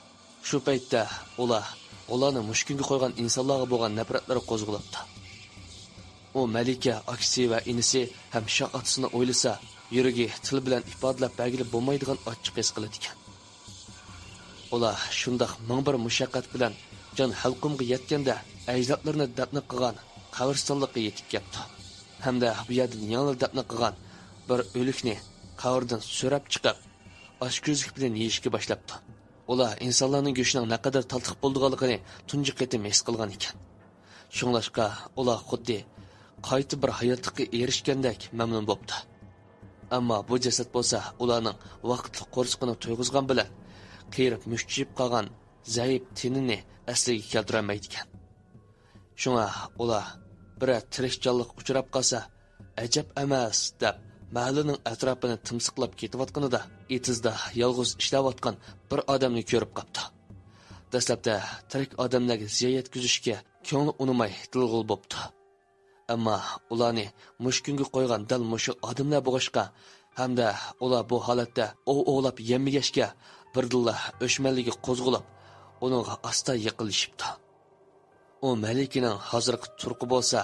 شۇ پەيتتە ئۇلار، ئۇلارنى مۇشۇ كۈنگە قويغان ئىنسانلارغا بولغان نەپرەتلىرى قوزغىلىپتۇ. ئۇ مەلىكە ئاكىسى ۋە ئىنىسى ھەم شاھ ئاتىسىنى ئويلىسا، يۈرىكى تىل بىلەن ئىپادىلەپ بەرگىلى بولمايدىغان ئاچچىق ھېس قىلىدىكەن. ئۇلار شۇنداق مىڭ بىر مۇشەققەت بىلەن جان ھەلقۇمغا يەتكەندە، ئەجدادلىرىنى دەپنە قىلغان قەبرىستانلىققا يېتىپ كەپتۇ. ھەمدە بۇ يەردىن يېڭىلا دەپنە قىلغان بىر ئۆلۈكنى قەبرىدىن سۆرەپ چىقىپ، ئاچكۆزلۈك بىلەن يېيىشكە باشلاپتۇ. ئۇلار ئىنسانلارنىڭ گۆشىنىڭ نەقەدەر تاتلىق بولىدىغانلىقىنى تۇنجى قېتىم ھېس قىلغان ئىكەن. شۇڭلاشقا ئۇلار خۇددى قايتا بىر ھاياتلىققا ئېرىشكەندەك مەمنۇن بوپتۇ. ئەمما بۇ جەسەت بولسا ئۇلارنىڭ ۋاقىتلىق قورسىقىنى تويغۇزغان بىلەن قېرىپ مۈشچىيىپ قالغان زەئىپ تېنىنى ئەسلىگە كەلتۈرەلمەيدىكەن. شۇڭا ئۇلار بىرەر تىرىك جانلىق ئۇچراپ قالسا ئەجەب ئەمەس دەپ مەھەللىنىڭ ئەتراپىنى تىمسىقلاپ كېتىۋاتقىنىدا، ئېتىزدا يالغۇز ئىشلەۋاتقان بىر ئادەمنى كۆرۈپ قاپتۇ. دەسلەپتە تىرىك ئادەملەرگە زىيان يەتكۈزۈشكە كۆڭلى ئۇنىماي دىلغۇل بوپتۇ. ئەمما ئۇلارنى مۇشۇ كۈنگە قويغان دەل مۇشۇ ئادەملەر بولغاچقا، ھەمدە ئۇلار بۇ ھالەتتە ئوۋ ئوۋلاپ يەممىگەچكە، بىردىنلا ئۆچمەنلىكى قوزغىلىپ، ئۇنىڭغا ئاستا يېقىنلىشىپتۇ. ئۇ مەلىكىنىڭ ھازىرقى تۇرقى بولسا،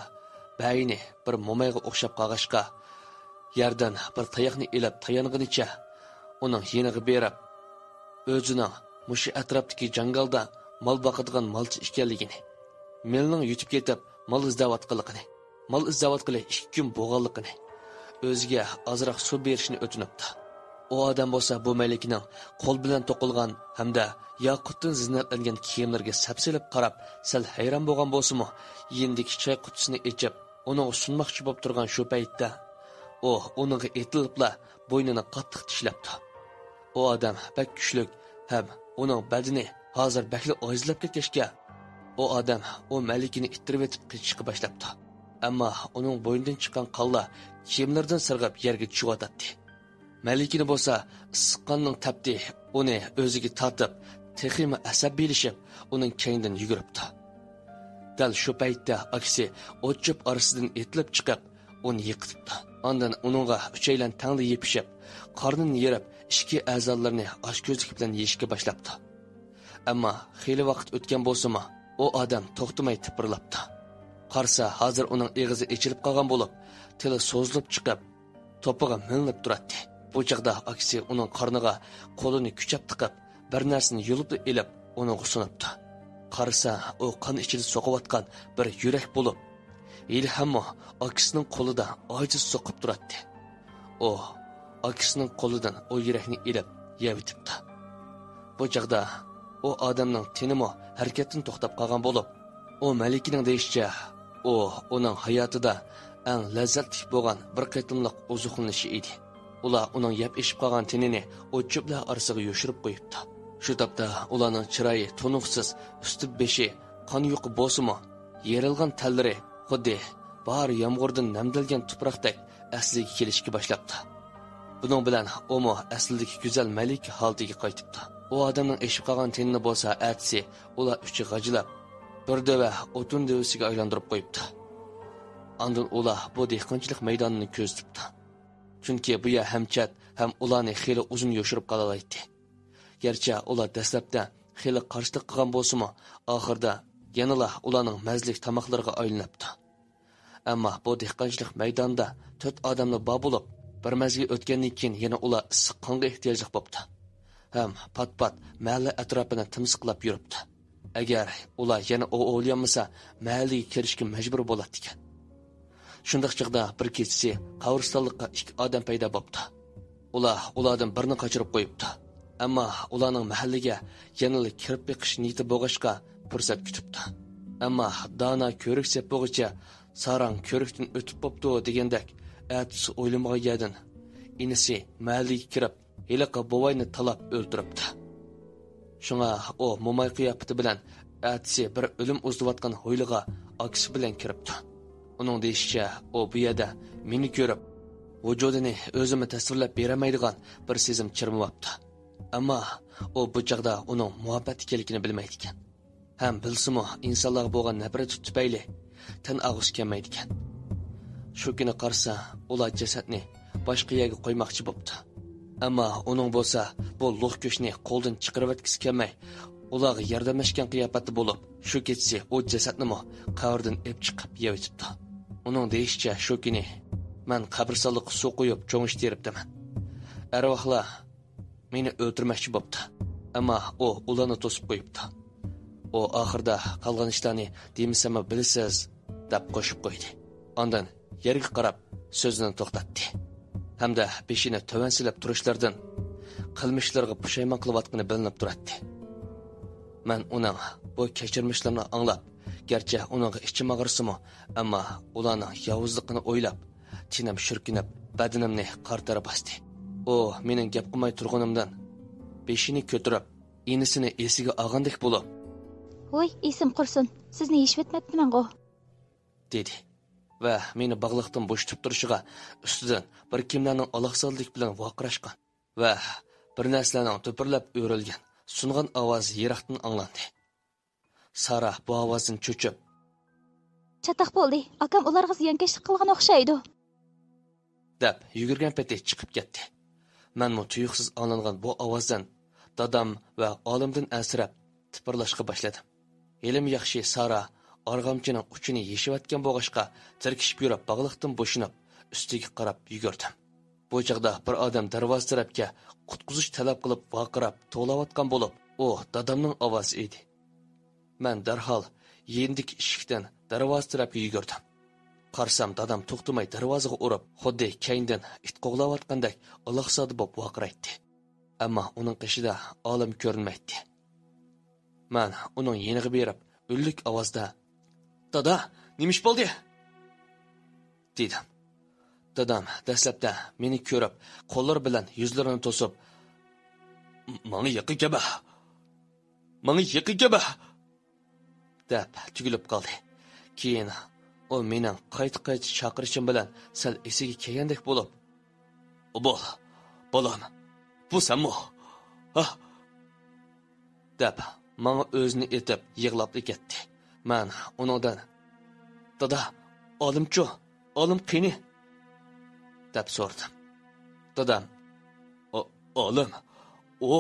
بەينى بىر مومايغا ئوخشاپ قالغاچقا، يەردىن بىر تاياقنى ئېلىپ تايانغىنىچە ئۇنىڭ يېنىغا بېرىپ، ئۆزىنىڭ مۇشۇ ئەتراپتىكى جاڭگالدا مال باقىدىغان مالچى ئىكەنلىكىنى، مېلىنىڭ يۈتۈپ كېتىپ مال ئىزدەۋاتقانلىقىنى، مال ئىزدەۋاتقىلى ئىككى كۈن بولغانلىقىنى، ئۆزىگە ئازراق سۇ بېرىشىنى ئۆتۈنۈپتۇ. ئۇ ئادەم بولسا بۇ مەلىكىنىڭ قول بىلەن توقۇلغان ھەمدە ياقۇتتىن زىننەتلەنگەن كىيىملىرىگە سەپسېلىپ قاراپ، سەل ھەيران بولغان بولسىمۇ، يېنىدىكى چاي قۇتىسىنى ئېچىپ، ئۇنىڭغا سۇنماقچى بولۇپ تۇرغان شۇ پەيتتە، ئۇ ئۇنىڭغا ئېتىلىپلا بوينىنى قاتتىق چىشلەپتۇ. ئۇ ئادەم بەك كۈچلۈك ھەم ئۇنىڭ بەدىنى ھازىر بەكلا ئاجىزلاپ كەتكەچكە، ئۇ ئادەم ئۇ مەلىكىنى ئىتتىرىۋېتىپ قېچىشقا باشلاپتۇ. ئەمما ئۇنىڭ بوينىدىن چىققان قانلار كىيىملىرىدىن سىرغىپ يەرگە چۈشۈۋاتاتتى. مەلىكىنى بولسا ئىسسىق قاننىڭ تەپتى ئۇنى ئۆزىگە تارتىپ، تېخىمۇ ئەسەبىيلىشىپ، ئۇنىڭ كەينىدىن يۈگۈرۈپتۇ. دەل شۇ پەيتتە ئاكىسى ئوت-چۆپ ئارىسىدىن ئېتىلىپ چىقىپ، ئۇنى يىقىتىپتۇ. ئاندىن ئۇنىڭغا ئۈچەيلەن تەڭلا يېپىشىپ، قارنىنى يېرىپ، ئىچكى ئەزالىرىنى ئاچكۆزلۈك بىلەن يېيىشكە باشلاپتۇ. ئەمما خېلى ۋاقىت ئۆتكەن بولسىمۇ، ئۇ ئادەم توختىماي تىپىرلاپتۇ. قارىسا، ھازىر ئۇنىڭ ئېغىزى ئېچىلىپ قالغان بولۇپ، تىلى سوزۇلۇپ چىقىپ، توپىغا مىلىنىپ تۇراتتى. بۇ چاغدا ئاكىسى ئۇنىڭ قارنىغا قولىنى كۈچەپ تىقىپ، بىر نەرسىنى يۇلۇپلا ئېلىپ، ئۇنىڭغا سۇنۇپتۇ. قارىسا، ئۇ قان ئىچىدە سوقۇۋاتقان بىر يۈرەك بولۇپ، ھېلىھەممۇ ئاكىسىنىڭ قولىدا ئاجىز سوقۇپ تۇراتتى. ئۇ ئاكىسىنىڭ قولىدىن ئۇ يۈرەكنى ئېلىپ يەۋېتىپتۇ. بۇ چاغدا ئۇ ئادەمنىڭ تېنىمۇ ھەرىكەتتىن توختاپ قالغان بولۇپ، ئۇ مەلىكىنىڭ دېيىشىچە، ئۇ ئۇنىڭ ھاياتىدا ئەڭ لەززەتلىك بولغان بىر قېتىملىق ئوزۇقلىنىشى ئىدى. ئۇلار ئۇنىڭ يەپ ئېشىپ قالغان تېنىنى ئوت-چۆپلەر ئارىسىغا يوشۇرۇپ قويۇپتۇ. شۇ تاپتا ئۇلارنىڭ چىرايى تونۇقسىز، ئۈستى بېشى قان يۇقى بولسىمۇ، يېرىلغان تەنلىرى خۇددى باھار يامغۇرىدىن نەمدەلگەن تۇپراقتەك ئەسلىگە كېلىشكە باشلاپتۇ. بۇنىڭ بىلەن ئۇمۇ ئەسلىدىكى گۈزەل مەلىكە ھالىتىگە قايتىپتۇ. ئۇ ئادەمنىڭ ئېشىپ قالغان تېنىنى بولسا ئەتىسى ئۇلار ئۈچى غاجىلاپ، بىر دۆۋە ئوتۇن دۆۋىسىگە ئايلاندۇرۇپ قويۇپتۇ. ئاندىن ئۇلار بۇ دېھقانچىلىق مەيدانىنى كۆزىتىپتۇ. چۈنكى بۇ يەر ھەم چەت، ھەم ئۇلارنى خېلى ئۇزۇن يوشۇرۇپ قالالايتتى. گەرچە ئۇلار دەسلەپتە خېلى قارشىلىق قىلغان بولسىمۇ، ئاخىرىدا يەنىلا ئۇلارنىڭ مەززىلىك تاماقلىرىغا ئايلىنىپتۇ. ئەمما بۇ دېھقانچىلىق مەيدانىدا تۆت ئادەملا بار بولۇپ، بىر مەزگىل ئۆتكەندىن كېيىن يەنە ئۇلار ئىسسىق قانغا ئېھتىياجلىق بوپتۇ ھەم پات-پات مەھەللە ئەتراپىنى تىمسىقلاپ يۈرۈپتۇ. ئەگەر ئۇلار يەنە ئوۋ ئوۋلىيالمىسا، مەھەللىگە كىرىشكە مەجبۇر بولاتتىكەن. شۇنداق چاغدا بىر كېچىسى قەبرىستانلىققا ئىككى ئادەم پەيدا بوپتۇ. ئۇلار ئۇلاردىن بىرنى قاچۇرۇپ قويۇپتۇ. ئەمما ئۇلارنىڭ مەھەللىگە يەنىلا كىرىپ بېقىش نىيىتى بولغاچقا، پۇرسەت كۈتۈپتۇ. ئەمما دانا كۆۋرۈك سېپىغىچە ساراڭ كۆۋرۈكتىن ئۆتۈپ بوپتۇ دېگەندەك، ئەتىسى ئويلىمىغان يەردىن ئىنىسى مەھەللىگە كىرىپ، ھېلىقى بوۋاينى تالاپ ئۆلتۈرۈپتۇ. شۇڭا ئۇ موماي قىياپىتى بىلەن ئەتىسى بىر ئۆلۈم ئۇزىتىۋاتقان ھويلىغا ئاكىسى بىلەن كىرىپتۇ. ئۇنىڭ دېيىشىچە، ئۇ بۇ يەردە مېنى كۆرۈپ، ۋۇجۇدىنى ئۆزىمۇ تەسۋىرلەپ بېرەلمەيدىغان بىر سېزىم چىرمىۋاپتۇ. ئەمما ئۇ بۇ چاغدا ئۇنىڭ مۇھەببەت ئىكەنلىكىنى بىلمەيدىكەن. ھەم بىلسىمۇ، ئىنسانلارغا بولغان نەپرىتى تۈپەيلى تەن ئالغۇسى كەلمەيدىكەن. شۇ كۈنى قارىسا، ئۇلار جەسەتنى باشقا يەرگە قويماقچى بوپتۇ. ئەمما ئۇنىڭ بولسا بۇ لوق گۆشنى قولدىن چىقىرىۋەتكۈسى كەلمەي، ئۇلارغا ياردەملەشكەن قىياپەتتە بولۇپ، شۇ كېچىسى ئۇ جەسەتنىمۇ قەبرىدىن ئېلىپ چىقىپ يەۋېتىپتۇ. ئۇنىڭ دېيىشىچە، شۇ كۈنى مەن قەبرىستانلىققا سۇ قۇيۇپ چوڭ ئىش تېرىپتىمەن. ئەرۋاھلار مېنى ئۆلتۈرمەكچى بوپتۇ. ئەمما ئۇ ئۇلارنى توسۇپ قويۇپتۇ. ئۇ ئاخىرىدا قالغان ئىشلارنى دېمىسەممۇ بىلىسىز، دەپ قوشۇپ قويدى. ئاندىن يەرگە قاراپ سۆزىنى توختاتتى. ھەمدە بېشىنى تۆۋەن سېلىپ تۇرۇشلىرىدىن قىلمىشلىرىغا پۇشايمان قىلىۋاتقىنى بىلىنىپ تۇراتتى. مەن ئۇنىڭ بۇ كەچۈرمىشلىرىنى ئاڭلاپ، گەرچە ئۇنىڭغا ئىچىم ئاغرىسىمۇ، ئەمما ئۇلارنىڭ ياۋۇزلۇقىنى ئويلاپ، تېنىم شۈركۈنۈپ، بەدىنىمنى قارا تەر باستى. ئۇ مېنىڭ گەپ قىلماي تۇرغىنىمدىن بېشىنى كۆتۈرۈپ، ئىنىسىنى ئېسىگە ئالغاندەك بولۇپ، ۋوي، ئېسىم قۇرسۇن، سىزنى يېشىۋەتمەپتىمەنغۇ؟ دېدى. ۋە مېنى باغلىقتىن بوشىتىپ تۇرۇشىغا ئۈستىدىن بىر كىملەرنىڭ ئالاقسىزلىك بىلەن ۋارقىراشقان ۋە بىر نەرسىلەرنىڭ دۈپۈرلەپ ئۆرۈلگەن سۇنغان ئاۋازى يىراقتىن ئاڭلاندى. سارا بۇ ئاۋازدىن چۆچۈپ، «چاتاق بولدى، ئاكام ئۇلارغا زىيانكەشلىك قىلغان ئوخشايدۇ.» دەپ يۈگۈرگەن پېتى چىقىپ كەتتى. مەنمۇ تۇيۇقسىز ئاڭلانغان بۇ ئاۋازدىن دادام ۋە ئالىمدىن ئەنسىرەپ تىپىرلاشقا باشلىدىم. ھېلىمۇ ياخشى سارا ئارغامچىنىڭ ئۇچىنى يېشىۋەتكەن بولغاچقا تىركىشىپ يۈرۈپ باغلىقتىن بوشىنىپ ئۈستىگە قاراپ يۈگۈردۈم. بۇ چاغدا بىر ئادەم دەرۋازا تەرەپكە قۇتقۇزۇش تەلەپ قىلىپ ۋارقىراپ توۋلاۋاتقان بولۇپ، ئۇ دادامنىڭ ئاۋازى ئىدى. مەن دەرھال يېنىدىكى ئىشىكتىن دەرۋازا تەرەپكە يۈگۈردۈم. قارىسام، دادام توختىماي دەرۋازىغا ئۇرۇپ، خۇددى كەينىدىن ئىت قوغلاۋاتقاندەك ئالاقسىزادە بولۇپ ۋارقىرايتتى. ئەمما ئۇنىڭ قېشىدا ئالىم كۆرۈنمەيتتى. مەن ئۇنىڭ يېنىغا بېرىپ، ئۈنلۈك ئاۋازدا، «دادا، نېمە ئىش بولدى؟» دېدىم. دادام دەسلەپتە مېنى كۆرۈپ، قوللىرى بىلەن يۈزلىرىنى توسۇپ، «ماڭا يېقىن كەلمە! ماڭا يېقىن كەلمە!» دەپ تۈگۈلۈپ قالدى. كېيىن ئۇ مېنىڭ قايتا-قايتا چاقىرىشىم بىلەن سەل ئېسىگە كەلگەندەك بولۇپ، «ئوبۇل، بالام، بۇ سەنمۇ؟ ھا؟» دەپ ماڭا ئۆزىنى ئېتىپ يىغلاپلا كەتتى. مەن ئۇنىڭدىن، «دادا، ئالىمچۇ؟ ئالىم قېنى؟» دەپ سورىدىم. دادام، «ئا-، ئالىم، ئۇ،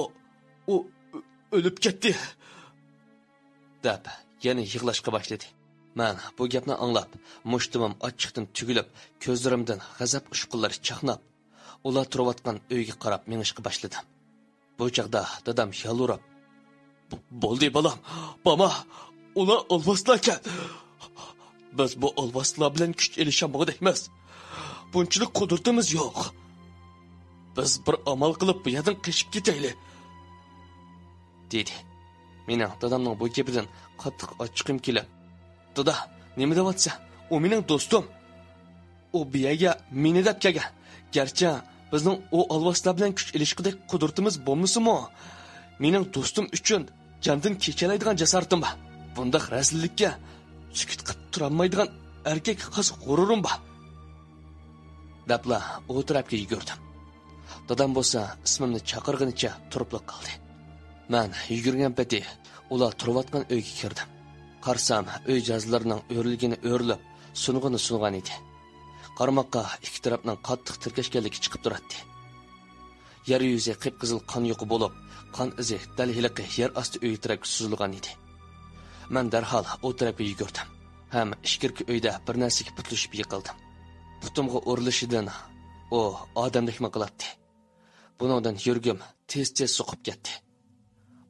ئۇ ئۆ-، ئۆلۈپ كەتتى.» دەپ يەنە يىغلاشقا باشلىدى. مەن بۇ گەپنى ئاڭلاپ، مۇشتۇمۇم ئاچچىقتىن تۈگۈلۈپ، كۆزلىرىمدىن غەزەپ ئۇچقۇنلىرى چاقناپ، ئۇلار تۇرۇۋاتقان ئۆيگە قاراپ مېڭىشقا باشلىدىم. بۇ چاغدا دادام يالۋۇرۇپ، «بولدى بالام، بارما، ئۇلار ئالۋاستىلاركەن. بىز بۇ ئالۋاستىلار بىلەن كۈچ ئېلىشالمىغۇدەكمىز. بۇنچىلىك قۇدرىتىمىز يوق. بىز بىر ئامال قىلىپ بۇ يەردىن قېچىپ كېتەيلى.» دېدى. مېنىڭ دادامنىڭ بۇ گېپىدىن قاتتىق ئاچچىقىم كېلىپ، «دادا، نېمە دەۋاتىسەن؟ ئۇ مېنىڭ دوستۇم. ئۇ بۇ يەرگە مېنى دەپ كەلگەن. گەرچە بىزنىڭ ئۇ ئالۋاستىلار بىلەن كۈچ ئېلىشقۇدەك قۇدرىتىمىز بولمىسىمۇ، مېنىڭ دوستۇم ئۈچۈن جاندىن كېچەلەيدىغان جاسارىتىم بار. بۇنداق رەزىللىككە سۈكۈت قىلىپ تۇرالمايدىغان ئەركەككە خاس غۇرۇرۇم بار.» دەپلا ئۇ تەرەپكە يۈگۈردۈم. دادام بولسا ئىسمىمنى چاقىرغىنىچە تۇرۇپلا قالدى. مەن يۈگۈرگەن پېتى ئۇلار تۇرۇۋاتقان ئۆيگە كىردىم. قارىسام، ئۆي جازلىرىنىڭ ئۆرۈلگىنى ئۆرۈلۈپ، سۇنغىنى سۇنغان ئىدى. قارىماققا ئىككى تەرەپنىڭ قاتتىق تىركەشكەنلىكى چىقىپ تۇراتتى. يەر يۈزى قىپقىزىل قان يۇقى بولۇپ، قان ئىزى دەل ھېلىقى يەر ئاستى ئۆيى تەرەپكە سوزۇلغان ئىدى. مەن دەرھال ئۇ تەرەپكە يۈگۈردۈم ھەم ئىچكىرىكى ئۆيدە بىر نەرسىگە پۇتلىشىپ يىقىلدىم. پۇتۇمغا ئۇرۇلۇشىدىن ئۇ ئادەمدەكمۇ قىلاتتى. بۇنىڭدىن يۈرىكىم تېز-تېز سوقۇپ كەتتى.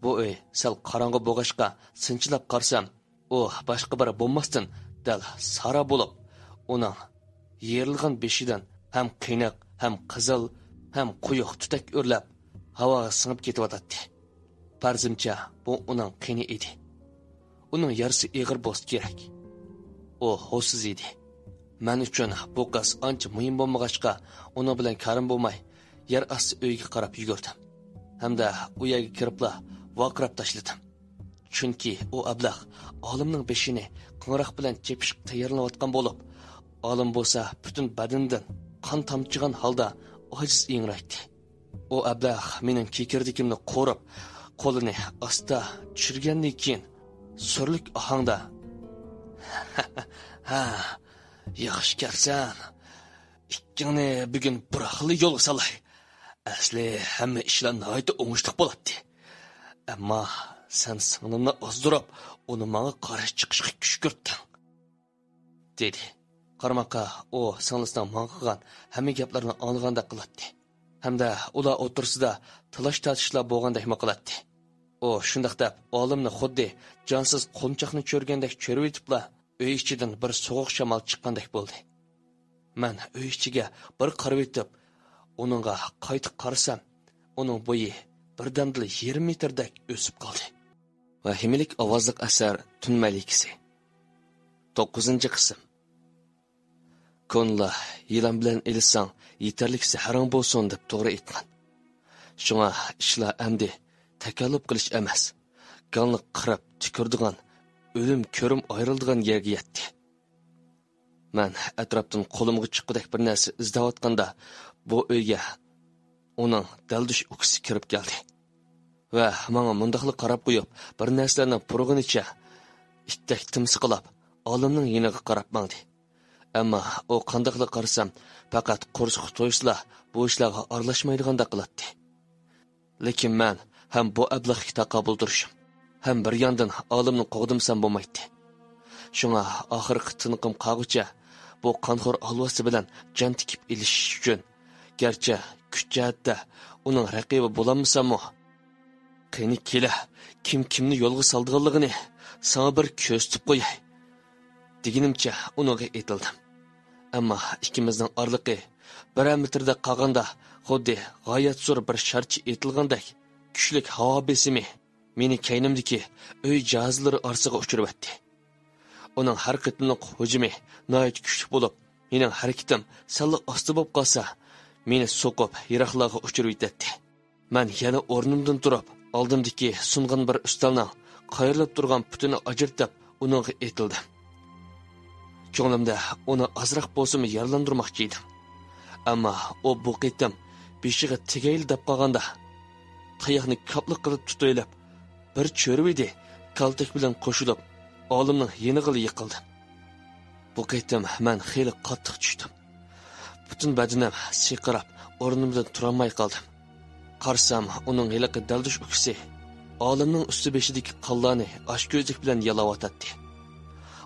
بۇ ئۆي سەل قاراڭغۇ بولغاچقا، سىنچىلاپ قارىسام، ئۇ باشقا بىرى بولماستىن، دەل سارا بولۇپ، ئۇنىڭ يېرىلغان بېشىدىن ھەم قېنىق، ھەم قىزىل، ھەم قويۇق تۈتەك ئۆرلەپ، ھاۋاغا سىڭىپ كېتىۋاتاتتى. پەرىزىمچە، بۇ ئۇنىڭ قېنى ئىدى. ئۇنىڭ يارىسى ئېغىر بولسا كېرەك. ئۇ ھوشسىز ئىدى. مەن ئۈچۈن بۇ قىز ئانچە مۇھىم بولمىغاچقا، ئۇنىڭ بىلەن كارىم بولماي، يەر ئاستى ئۆيىگە قاراپ يۈگۈردۈم ھەمدە ئۇ يەرگە كىرىپلا ۋارقىراپ تاشلىدىم. چۈنكى ئۇ ئەبلەخ ئالىمنىڭ بېشىنى قوڭراق بىلەن چېپىشقا تەييارلىنىۋاتقان بولۇپ، ئالىم بولسا پۈتۈن بەدىنىدىن قان تامچىغان ھالدا ئاجىز ئىڭرايتتى. ئۇ ئەبلەخ مېنىڭ كېكىردىكىمنى قورۇپ، قولىنى ئاستا چۈشۈرگەندىن كېيىن، سۈرلۈك ئاھاڭدا، «ھە، ياخشى كەپسەن. ئىككىڭنى بۈگۈن بىراقلا يولغا سالاي. ئەسلى ھەممە ئىشلار ناھايىتى ئوڭۇشلۇق بولاتتى. ئەمما سەن سىڭلىمنى ئازدۇرۇپ، ئۇنى ماڭا قارشى چىقىشقا كۈشكۈرتتۈڭ.» دېدى. قارىماققا ئۇ سىڭلىسىنىڭ ماڭا قىلغان ھەممە گەپلىرىنى ئاڭلىغاندەك قىلاتتى. ھەمدە ئۇلار ئوتتۇرىسىدا تالاش-تارتىشلار بولغاندەكمۇ قىلاتتى. ئۇ شۇنداق دەپ، ئالىمنى خۇددى جانسىز قونچاقنى چۆرگەندەك چۆرۈۋېتىپلا، ئۆي ئىچىدىن بىر سوغۇق شامال چىققاندەك بولدى. مەن ئۆي ئىچىگە بىر قارىۋېتىپ، ئۇنىڭغا قايتا قارىسام، ئۇنىڭ بويى بىردەمدىلا يېرىم مېتىردەك ئۆسۈپ قالدى. ۋەھىمىلىك ئاۋازلىق ئەسەر تۈن مەلىكىسى. توققۇزىنچى قىسىم. كونىلار، «يىلان بىلەن ئېلىشساڭ، يېتەرلىك زەھىرىڭ بولسۇن» دەپ توغرا ئېيتقان. شۇڭا ئىشلار ئەمدى تاكاللۇپ قىلىش ئەمەس، گاڭلىق قىرىپ تۈكۈرىدىغان، ئۆلۈم كۆرۈم ئايرىلىدىغان يەرگە يەتتى. مەن ئەتراپتىن قولۇمغا چىققۇدەك بىر نەرسە ئىزدەۋاتقاندا، بۇ ئۆيگە ئۇنىڭ دەلدۈش ئۇكىسى كىرىپ كەلدى ۋە ماڭا مۇنداقلا قاراپ قويۇپ، بىر نەرسىلەرنى پۇرىغىنىچە ئىتتەك تىمسىقلاپ، ئالىمنىڭ يېنىغا قاراپ ماڭدى. ئەمما ئۇ قانداقلا قارىسام، پەقەت قورسىقى تويسىلا، بۇ ئىشلارغا ئارىلاشمايدىغاندەك قىلاتتى. لېكىن مەن ھەم بۇ ئەبلەخكە تاقابىل تۇرۇشۇم، ھەم بىر ياندىن ئالىمنى قوغدىمىسام بولمايتتى. شۇڭا ئاخىرقى تىنىقىم قالغۇچە بۇ قانخور ھالۋاسى بىلەن جان تىكىپ ئېلىشىش ئۈچۈن، گەرچە كۈچ جەھەتتە ئۇنىڭ رەقىبى بولالمىساممۇ، «قېنى كېلە، كىم كىمنى يولغا سالىدىغانلىقىنى ساڭا بىر كۆرسىتىپ قوياي» دېگىنىمچە ئۇنىڭغا ئېتىلدىم. ئەمما ئىككىمىزنىڭ ئارىلىقى بىرەر مېتىردەك قالغاندا، خۇددى غايەت زور بىر شارچە ئېتىلغاندەك كۈچلۈك ھاۋا بېسىمى مېنى كەينىمدىكى ئۆي جاھازلىرى ئارىسىغا ئۇچۇرۇۋەتتى. ئۇنىڭ ھەر قېتىملىق ھۇجۇمى ناھايىتى كۈچلۈك بولۇپ، مېنىڭ ھەرىكىتىم سەللا ئاستا بولۇپ قالسا، مېنى سوقۇپ يىراقلارغا ئۇچۇرۇۋېتەتتى. مەن يەنە ئورنۇمدىن تۇرۇپ، ئالدىمدىكى سۇنغان بىر ئۈستەلنىڭ قايرىلىپ تۇرغان پۇتىنى ئاجرىتىپ، ئۇنىڭغا ئېتىلدىم. كۆڭلۈمدە ئۇنى ئازراق بولسىمۇ يارىلاندۇرماقچى ئىدىم. ئەمما ئۇ بۇ قېتىم بېشىغا تېگەيلا دەپ قالغاندا، تاياقنى كاپلا قىلىپ تۇتۇۋېلىپ، بىر چۆرۈۋىدى، كالتەك بىلەن قوشۇلۇپ، ئالىمنىڭ يېنىغىلا يىقىلدىم. بۇ قېتىم مەن خېلى قاتتىق چۈشتۈم. پۈتۈن بەدىنىم سىرقىراپ، ئورنۇمدىن تۇرالماي قالدىم. قارىسام، ئۇنىڭ ھېلىقى دەلدۈش ئۇكىسى ئالىمنىڭ ئۈستى بېشىدىكى قانلارنى ئاچكۆزلۈك بىلەن يالاۋاتاتتى.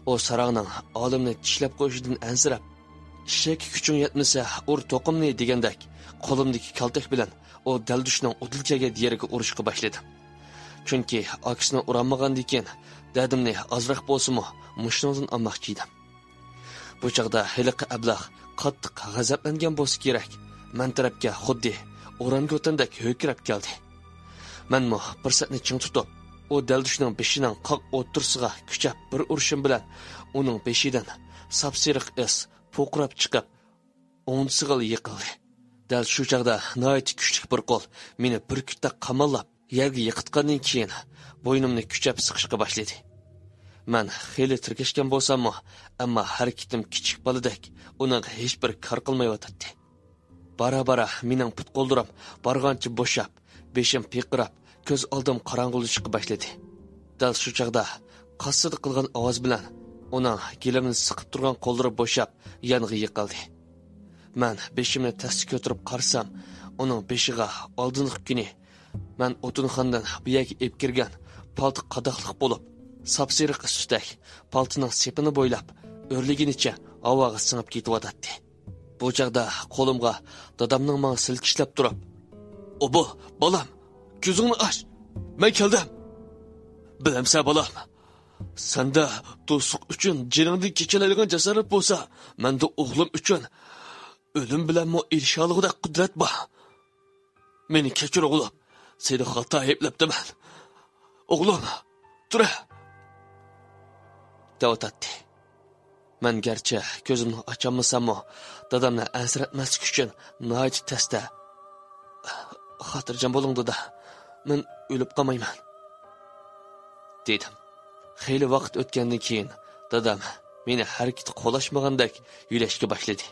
ئۇ ساراڭنىڭ ئالىمنى چىشلەپ قويۇشىدىن ئەنسىرەپ، «ئېشەككە كۈچۈڭ يەتمىسە، ئۇر توقۇمنى» دېگەندەك، قولۇمدىكى كالتەك بىلەن ئۇ دەلدۈشنىڭ ئۇدۇل كەلگەن يېرىگە ئۇرۇشقا باشلىدىم. چۈنكى ئاكىسىنى ئۇرالمىغاندىن كېيىن، دەدىمنى ئازراق بولسىمۇ مۇشۇنىڭدىن ئالماقچى ئىدىم. بۇ چاغدا ھېلىقى ئەبلەخ قاتتىق غەزەپلەنگەن بولسا كېرەك، مەن تەرەپكە خۇددى ئورانگۈتەندەك ھۆركىرەپ كەلدى. مەنمۇ پۇرسەتنى چىڭ تۇتۇپ، ئۇ دەلدۈشنىڭ بېشىنىڭ قاق ئوتتۇرىسىغا كۈچەپ بىر ئۇرۇشۇم بىلەن، ئۇنىڭ بېشىدىن ساپسېرىق ئىس پۇرقىراپ چىقىپ، ئوڭدىسىغىلا يىقىلدى. دەل شۇ چاغدا ناھايىتى كۈچلۈك بىر قول مېنى بۈركۈتتەك قاماللاپ، يەرگە يىقىتقاندىن كېيىن، بوينۇمنى كۈچەپ سىقىشقا باشلىدى. مەن خېلى تىركەشكەن بولساممۇ، ئەمما ھەرىكىتىم كىچىك بالىدەك ئۇنىڭغا ھېچبىر كار قىلمايۋاتاتتى. بارا-بارا مېنىڭ پۇت-قوللىرىم بارغانچە بوشاپ، بېشىم پىرقىراپ، كۆز ئالدىم قاراڭغۇلىشىشقا باشلىدى. دەل شۇ چاغدا قاسسىدە قىلغان ئاۋاز بىلەن ئۇنىڭ گىلىمنى سىقىپ تۇرغان قوللىرى بوشاپ، يانغا يىقىلدى. مەن بېشىمنى تەستە كۆتۈرۈپ قارىسام، ئۇنىڭ بېشىغا ئالدىنقى كۈنى مەن ئوتۇنخانىدىن بۇ يەرگە ئېلىپ كىرگەن پالتا قاداقلىق بولۇپ، ساپسېرىق ئىس تۈتەك پالتىنىڭ سېپىنى بويلاپ ئۆرلىگىنىچە ھاۋاغا سىڭىپ كېتىۋاتاتتى. بۇ چاغدا قولۇمغا دادامنىڭ ماڭا سىلكىشلەپ تۇرۇپ، «ئوبۇ، بالام، كۆزۈڭنى ئاچ! مەن كەلدىم! بىلەمسەن، بالام، سەندە دوستلۇق ئۈچۈن جېنىڭدىن كېچەلەيدىغان جاسارەت بولسا، مەندە ئوغلۇم ئۈچۈن ئۆلۈم بىلەنمۇ ئېلىشالىغۇدەك قۇدرەت بار. مېنى كەچۈر، ئوغلۇم. سېنى خاتا ئەيىبلەپتىمەن. ئوغلۇم، تۇرە!» دەۋاتاتتى. مەن گەرچە كۆزۈمنى ئاچالمىساممۇ، دادامنى ئەنسىرەتمەسلىك ئۈچۈن ناھايىتى تەستە، «خاتىرجەم بولۇڭ، دادا، مەن ئۆلۈپ قالمايمەن» دېدىم. خېلى ۋاقىت ئۆتكەندىن كېيىن، دادام مېنى ھەرىكىتى قولاشمىغاندەك يۆلەشكە باشلىدى.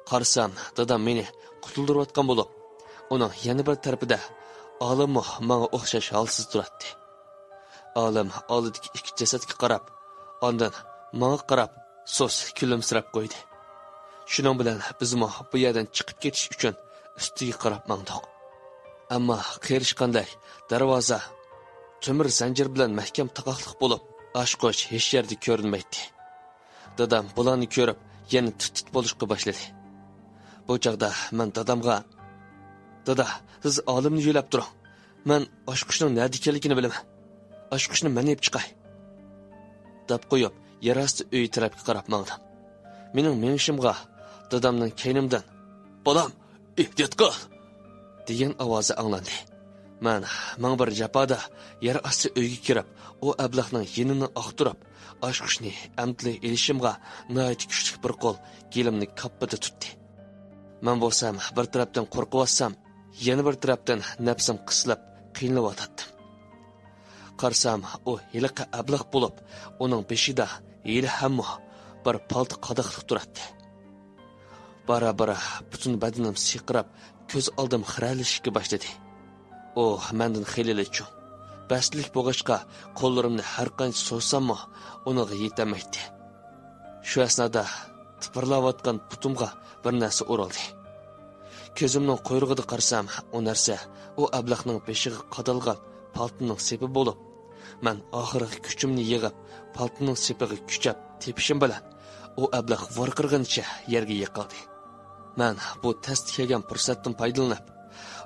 قارىسام، دادام مېنى قۇتۇلدۇرۇۋاتقان بولۇپ، ئۇنىڭ يەنە بىر تەرىپىدە ئالىممۇ ماڭا ئوخشاش ھالسىز تۇراتتى. ئالىم ئالدىدىكى ئىككى جەسەتكە قاراپ، ئاندىن ماڭا قاراپ سۇس كۈلۈمسىرەپ قويدى. شۇنىڭ بىلەن بىزمۇ بۇ يەردىن چىقىپ كېتىش ئۈچۈن ئۈستىگە قاراپ ماڭدۇق. ئەمما قېرىشقاندەك دەرۋازا تۆمۈر زەنجىر بىلەن مەھكەم تاقاقلىق بولۇپ، ئاچقۇچ ھېچ يەردە كۆرۈنمەيتتى. دادام بۇلارنى كۆرۈپ، يەنە تىت-تىت بولۇشقا باشلىدى. بۇ چاغدا مەن دادامغا، «دادا، سىز ئالىمنى يۆلەپ تۇرۇڭ. مەن ئاچقۇچنىڭ نەدە ئىكەنلىكىنى بىلىمەن. ئاچقۇچنى مەن ئېلىپ چىقاي» دەپ قويۇپ، يەر ئاستى ئۆيى تەرەپكە قاراپ ماڭدىم. مېنىڭ مېڭىشىمغا دادامنىڭ كەينىمدىن، «بالام، ئېھتىيات قىل!» دېگەن ئاۋازى ئاڭلاندى. مەن مىڭ بىر جاپادا يەر ئاستى ئۆيگە كىرىپ، ئۇ ئەبلەخنىڭ يېنىنى ئاختۇرۇپ، ئاچقۇچنى ئەمدىلا ئېلىشىمغا ناھايىتى كۈچلۈك بىر قول گېلىمنى كاپپىدە تۇتتى. مەن بولسام بىر تەرەپتىن قورقۇۋاتسام، يەنە بىر تەرەپتىن نەپسىم قىسىلىپ قىينىلىۋاتاتتىم. قارىسام، ئۇ ھېلىقى ئەبلەخ بولۇپ، ئۇنىڭ بېشىدا ھېلىھەممۇ بىر پالتا قاداقلىق تۇراتتى. بارا-بارا پۈتۈن بەدىنىم سىرقىراپ، كۆز ئالدىم خىرەلىشىشكە باشلىدى. ئۇ مەندىن خېلىلا چوڭ. بەستلىك بولغاچقا، قوللىرىمنى ھەر قانچە سوزساممۇ، ئۇنىڭغا يېتەلمەيتتى. شۇ ئەسنادا تىپىرلاۋاتقان پۇتۇمغا بىر نەرسە ئۇرۇلدى. كۆزۈمنىڭ قۇيرۇقىدا قارىسام، ئۇ نەرسە ئۇ ئەبلەخنىڭ بېشىغا قادالغان پالتىنىڭ سېپى بولۇپ، مەن ئاخىرقى كۈچۈمنى يىغىپ، پالتىنىڭ سېپىغا كۈچەپ تېپىشىم بىلەن، ئۇ ئەبلەخ ۋارقىرىغىنىچە يەرگە يىقىلدى. مەن بۇ تەستە كەلگەن پۇرسەتتىن پايدىلىنىپ،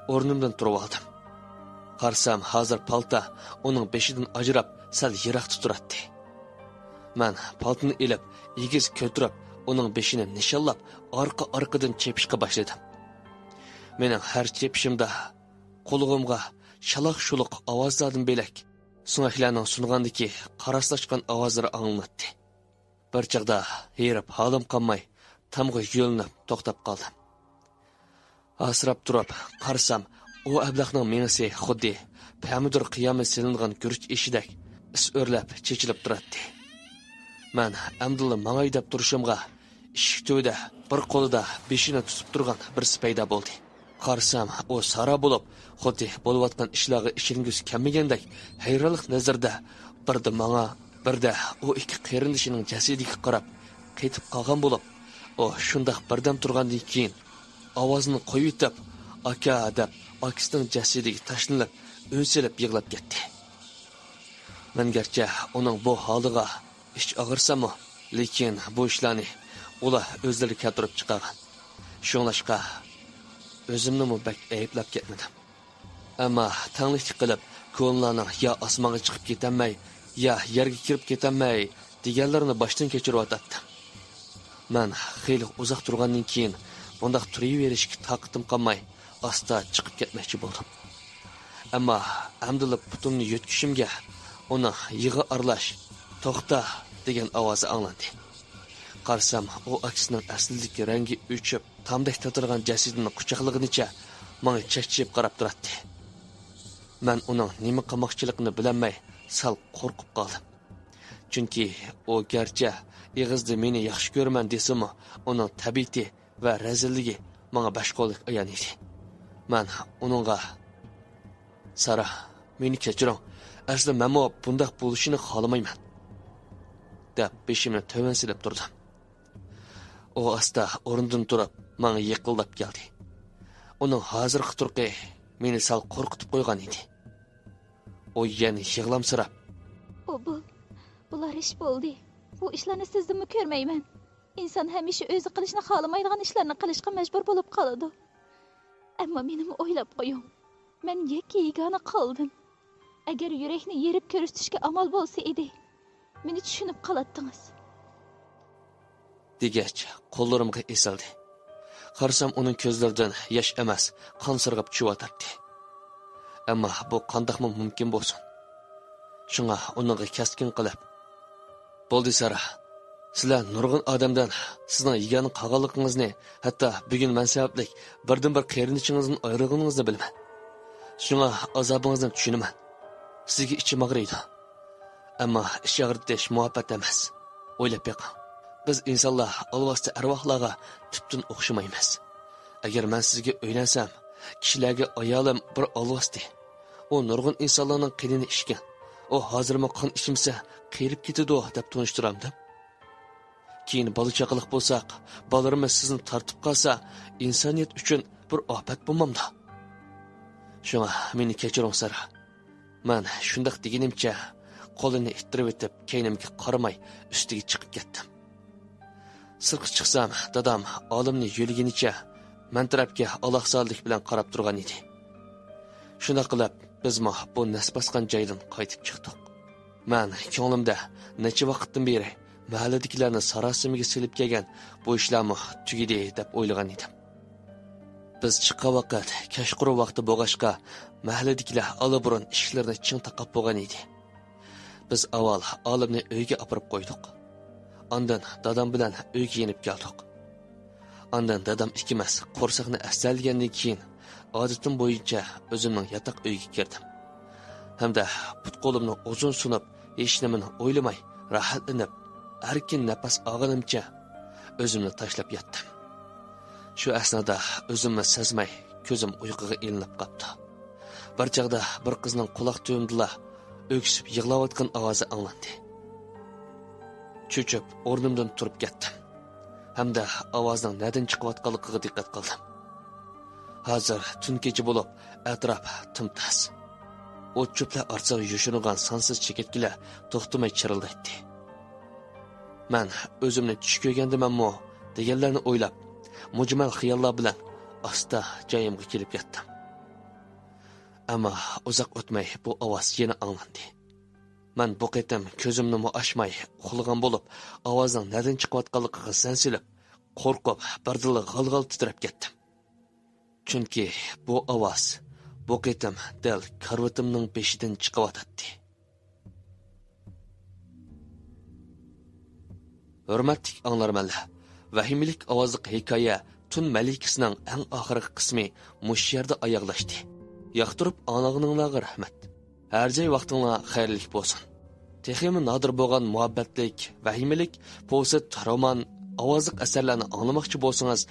ئورنۇمدىن تۇرۇۋالدىم. قارىسام، ھازىر پالتا ئۇنىڭ بېشىدىن ئاجراپ، سەل يىراقتا تۇراتتى. مەن پالتىنى ئېلىپ، ئېگىز كۆتۈرۈپ، ئۇنىڭ بېشىنى نىشانلاپ، ئارقا-ئارقىدىن چېپىشقا باشلىدىم. مېنىڭ ھەر چېپىشىمدا قۇلىقىمغا شالاق-شۇلۇق ئاۋازلاردىن بۆلەك، سۆڭەكلەرنىڭ سۇنغاندىكى قاراسلاشقان ئاۋازلىرى ئاڭلىناتتى. بىر چاغدا ھېرىپ ھالىم قالماي، تامغا يۆلىنىپ توختاپ قالدىم. ھاسىراپ تۇرۇپ قارىسام، ئۇ ئەبلەخنىڭ مېڭىسى خۇددى پەمىدۇر قىيامى سېلىنغان گۈرۈچ ئېشىدەك ئىس ئۆرلەپ چېچىلىپ تۇراتتى. مەن ئەمدىلا ماڭاي دەپ تۇرۇشۇمغا، ئىشىك تۈۋىدە بىر قولىدا بېشىنى تۇتۇپ تۇرغان بىرسى پەيدا بولدى. قارىسام، ئۇ سارا بولۇپ، خۇددى بولۇۋاتقان ئىشلارغا ئىشەنگۈسى كەلمىگەندەك، ھەيرانلىق نەزىرىدە بىردە ماڭا، بىردە ئۇ ئىككى قېرىندىشىنىڭ جەسىتىگە قاراپ قېتىپ قالغان بولۇپ، ئۇ شۇنداق بىردەم تۇرغاندىن كېيىن، ئاۋازىنى قويۇۋېتىپ، «ئاكا» دەپ، ئاكىسىنىڭ جەسىتىگە تاشلىنىپ، ئۈن سېلىپ يىغلاپ كەتتى. مەن گەرچە ئۇنىڭ بۇ ھالىغا ئىچ ئاغرىساممۇ، لېكىن بۇ ئىشلارنى ئۇلار ئۆزلىرى كەلتۈرۈپ چىقارغان. شۇڭلاشقا، ئۆزۈمنىمۇ بەك ئەيىبلەپ كەتمىدىم. ئەمما تەڭلىكتە قېلىپ، كونىلارنىڭ يا ئاسمانغا چىقىپ كېتەلمەي، يا يەرگە كىرىپ كېتەلمەي دېگەنلىرىنى باشتىن كەچۈرۈۋاتاتتىم. مەن خېلى ئۇزاق تۇرغاندىن كېيىن، بۇنداق تۇرۇۋېرىشكە تاقىتىم قالماي، ئاستا چىقىپ كەتمەكچى بولدۇم. ئەمما ئەمدىلا پۇتۇمنى يۆتكىشىمگە، ئۇنىڭ يىغا ئارىلاش «توختا» دېگەن ئاۋازى ئاڭلاندى. قارىسام، ئۇ ئاكىسىنىڭ ئەسلىدىكى رەڭگى ئۆچۈپ، تامدەك تاتىرىغان جەسىتىنى قۇچاقلىغىنىچە ماڭا چەكچىيىپ قاراپ تۇراتتى. مەن ئۇنىڭ نېمە قىلماقچىلىقىنى بىلەلمەي، سەل قورقۇپ قالدىم. چۈنكى ئۇ گەرچە ئېغىزدا مېنى ياخشى كۆرىمەن دېسىمۇ، ئۇنىڭ تەبىئىتى ۋە رەزىللىكى ماڭا بەش قولدەك ئايان ئىدى. مەن ئۇنىڭغا، «سارا، مېنى كەچۈرۈڭ، ئەسلى مەنمۇ بۇنداق بولۇشىنى خالىمايمەن» دەپ، بېشىمنى تۆۋەن سېلىپ تۇردۇم. ئۇ ئاستا ئورنىدىن تۇرۇپ، ماڭا يېقىنلاپ كەلدى. ئۇنىڭ ھازىرقى تۇرقى مېنى سەل قورقۇتۇپ قويغان ئىدى. ئۇ يەنە يىغلامسىراپ، «ئوبۇل، بۇلار ئىش بولدى. بۇ ئىشلارنى سىزدىنمۇ كۆرمەيمەن. ئىنسان ھەمىشە ئۆزى قىلىشنى خالىمايدىغان ئىشلارنى قىلىشقا مەجبۇر بولۇپ قالىدۇ. ئەمما مېنىمۇ ئويلاپ قويۇڭ. مەن يەككە يېگانە قالدىم. ئەگەر يۈرەكنى يېرىپ كۆرسىتىشكە ئامال بولسا ئىدى، مېنى چۈشىنىپ قالاتتىڭىز» دېگەچ، قوللىرىمغا ئېسىلدى. قارىسام، ئۇنىڭ كۆزلىرىدىن ياش ئەمەس، قان سىرغىپ چۈشۈۋاتاتتى. ئەمما بۇ قانداقمۇ مۇمكىن بولسۇن؟ شۇڭا ئۇنىڭغا كەسكىن قىلىپ، «بولدى، سارا. سىلەر نۇرغۇن ئادەمدىن سىزنىڭ يېگانە قالغانلىقىڭىزنى، ھەتتا بۈگۈن مەن سەۋەبلىك بىردىنبىر قېرىندىشىڭىزدىن ئايرىلغىنىڭىزنى بىلىمەن. شۇڭا ئازابىڭىزنى چۈشىنىمەن. سىزگە ئىچىم ئاغرىيدۇ. ئەمما ئىچ ئاغرىتىش مۇھەببەت ئەمەس. ئويلاپ بېقىڭ. بىز ئىنسانلار ئالۋاستى ئەرۋاھلارغا تۈپتىن ئوخشىمايمىز. ئەگەر مەن سىزگە ئۆيلەنسەم، كىشىلەرگە ئايالىم بىر ئالۋاستى. ئۇ نۇرغۇن ئىنسانلارنىڭ قېنىنى ئىچكەن. ئۇ ھازىرمۇ قان ئىچمىسە، قېرىپ كېتىدۇ» دەپ تونۇشتۇرامدىم؟ كېيىن بالا چاقىلىق بولساق، بالىلىرىمىز سىزنى تارتىپ قالسا، ئىنسانىيەت ئۈچۈن بىر ئاپەت بولمامدۇ؟ شۇڭا مېنى كەچۈرۈڭ، سارا. مەن شۇنداق دېگىنىمچە، قولىنى ئىتتىرىۋېتىپ، كەينىمگە قارىماي ئۈستىگە چىقىپ كەتتىم. سىرتقا چىقسام، دادام ئالىمنى يۆلىگىنىچە مەن تەرەپكە ئالاقىسەنلىك بىلەن قاراپ تۇرغان ئىدى. شۇنداق قىلىپ، بىزمۇ بۇ نەس باسقان جايدىن قايتىپ چىقتۇق. مەن كۆڭلۈمدە نەچچە ۋاقىتتىن بېرى مەھەللىدىكىلەرنى ساراسىمىگە سېلىپ كەلگەن بۇ ئىشلارمۇ تۈگىدى دەپ ئويلىغان ئىدىم. بىز چىققان ۋاقىت كەچقۇرۇن ۋاقتى بولغاچقا، مەھەللىدىكىلەر ئاللىبۇرۇن ئىشىكلىرىنى چىڭ تاقاپ بولغان ئىدى. بىز ئاۋۋال ئالىمنى ئۆيگە ئاپىرىپ قويدۇق. ئاندىن دادام بىلەن ئۆيگە يېنىپ كەلدۇق. ئاندىن دادام ئىككىمىز قورساقنى ئەسلەلىگەندىن كېيىن، ئادىتىم بويىچە ئۆزۈمنىڭ ياتاق ئۆيگە كىردىم. ھەمدە پۇت-قولۇمنى ئۇزۇن سۇنۇپ، ھېچنېمىنى ئويلىماي، راھەتلىنىپ، ئەركىن نەپەس ئالغىنىمچە ئۆزۈمنى تاشلاپ ياتتىم. شۇ ئەسنادا ئۆزۈممۇ سەزمەي كۆزۈم ئۇيقۇغا ئىلىنىپ قاپتۇ. بىر چاغدا بىر قىزنىڭ قۇلاق تۈۋىمدىلا ئۆكسۈپ يىغلاۋاتقان ئاۋازى ئاڭلاندى. چۆچۈپ ئورنۇمدىن تۇرۇپ كەتتىم ھەمدە ئاۋازنىڭ نەدىن چىقىۋاتقانلىقىغا دىققەت قىلدىم. ھازىر تۈن كېچە بولۇپ، ئەتراپ تىمتاس. ئوت-چۆپلەر ئارىسىغا يوشۇرۇنغان سانسىز چېكىتكىلەر توختىماي چىرىلدايتتى. مەن ئۆزۈمنى چۈش كۆرگەندىمەنمۇ دېگەنلەرنى ئويلاپ، مۇجمەل خىياللار بىلەن ئاستا جايىمغا كېلىپ ياتتىم. ئەمما ئۇزاق ئۆتمەي بۇ ئاۋاز يەنە ئاڭلاندى. مەن بۇ قېتىم كۆزۈمنىمۇ ئاچماي ئۇخلىغان بولۇپ، ئاۋازنىڭ نەدىن چىقىۋاتقانلىقىغا سەنسىلىپ، قورقۇپ، بىردىنلا غال-غال تىترەپ كەتتىم. چۈنكى بۇ ئاۋاز بۇ قېتىم دەل كارىۋىتىمنىڭ بېشىدىن چىقىۋاتاتتى. ھۆرمەتلىك ئاڭلارمەنلەر، ۋەھىمىلىك ئاۋازلىق ھېكايە تۈن مەلىكىسىنىڭ ئەڭ ئاخىرقى قىسمى مۇشۇ يەردە ئاياغلاشتى. ياقتۇرۇپ ئاڭلىغىنىڭلارغا رەھمەت. ھەر جاي ۋاقتىڭلار خەيرلىك بولسۇن. تېخىمۇ نادىر بولغان مۇھەببەتلىك، ۋەھىمىلىك، پوۋېست، رومان، ئاۋازلىق ئەسەرلەرنى ئاڭلىماقچى بولسىڭىز،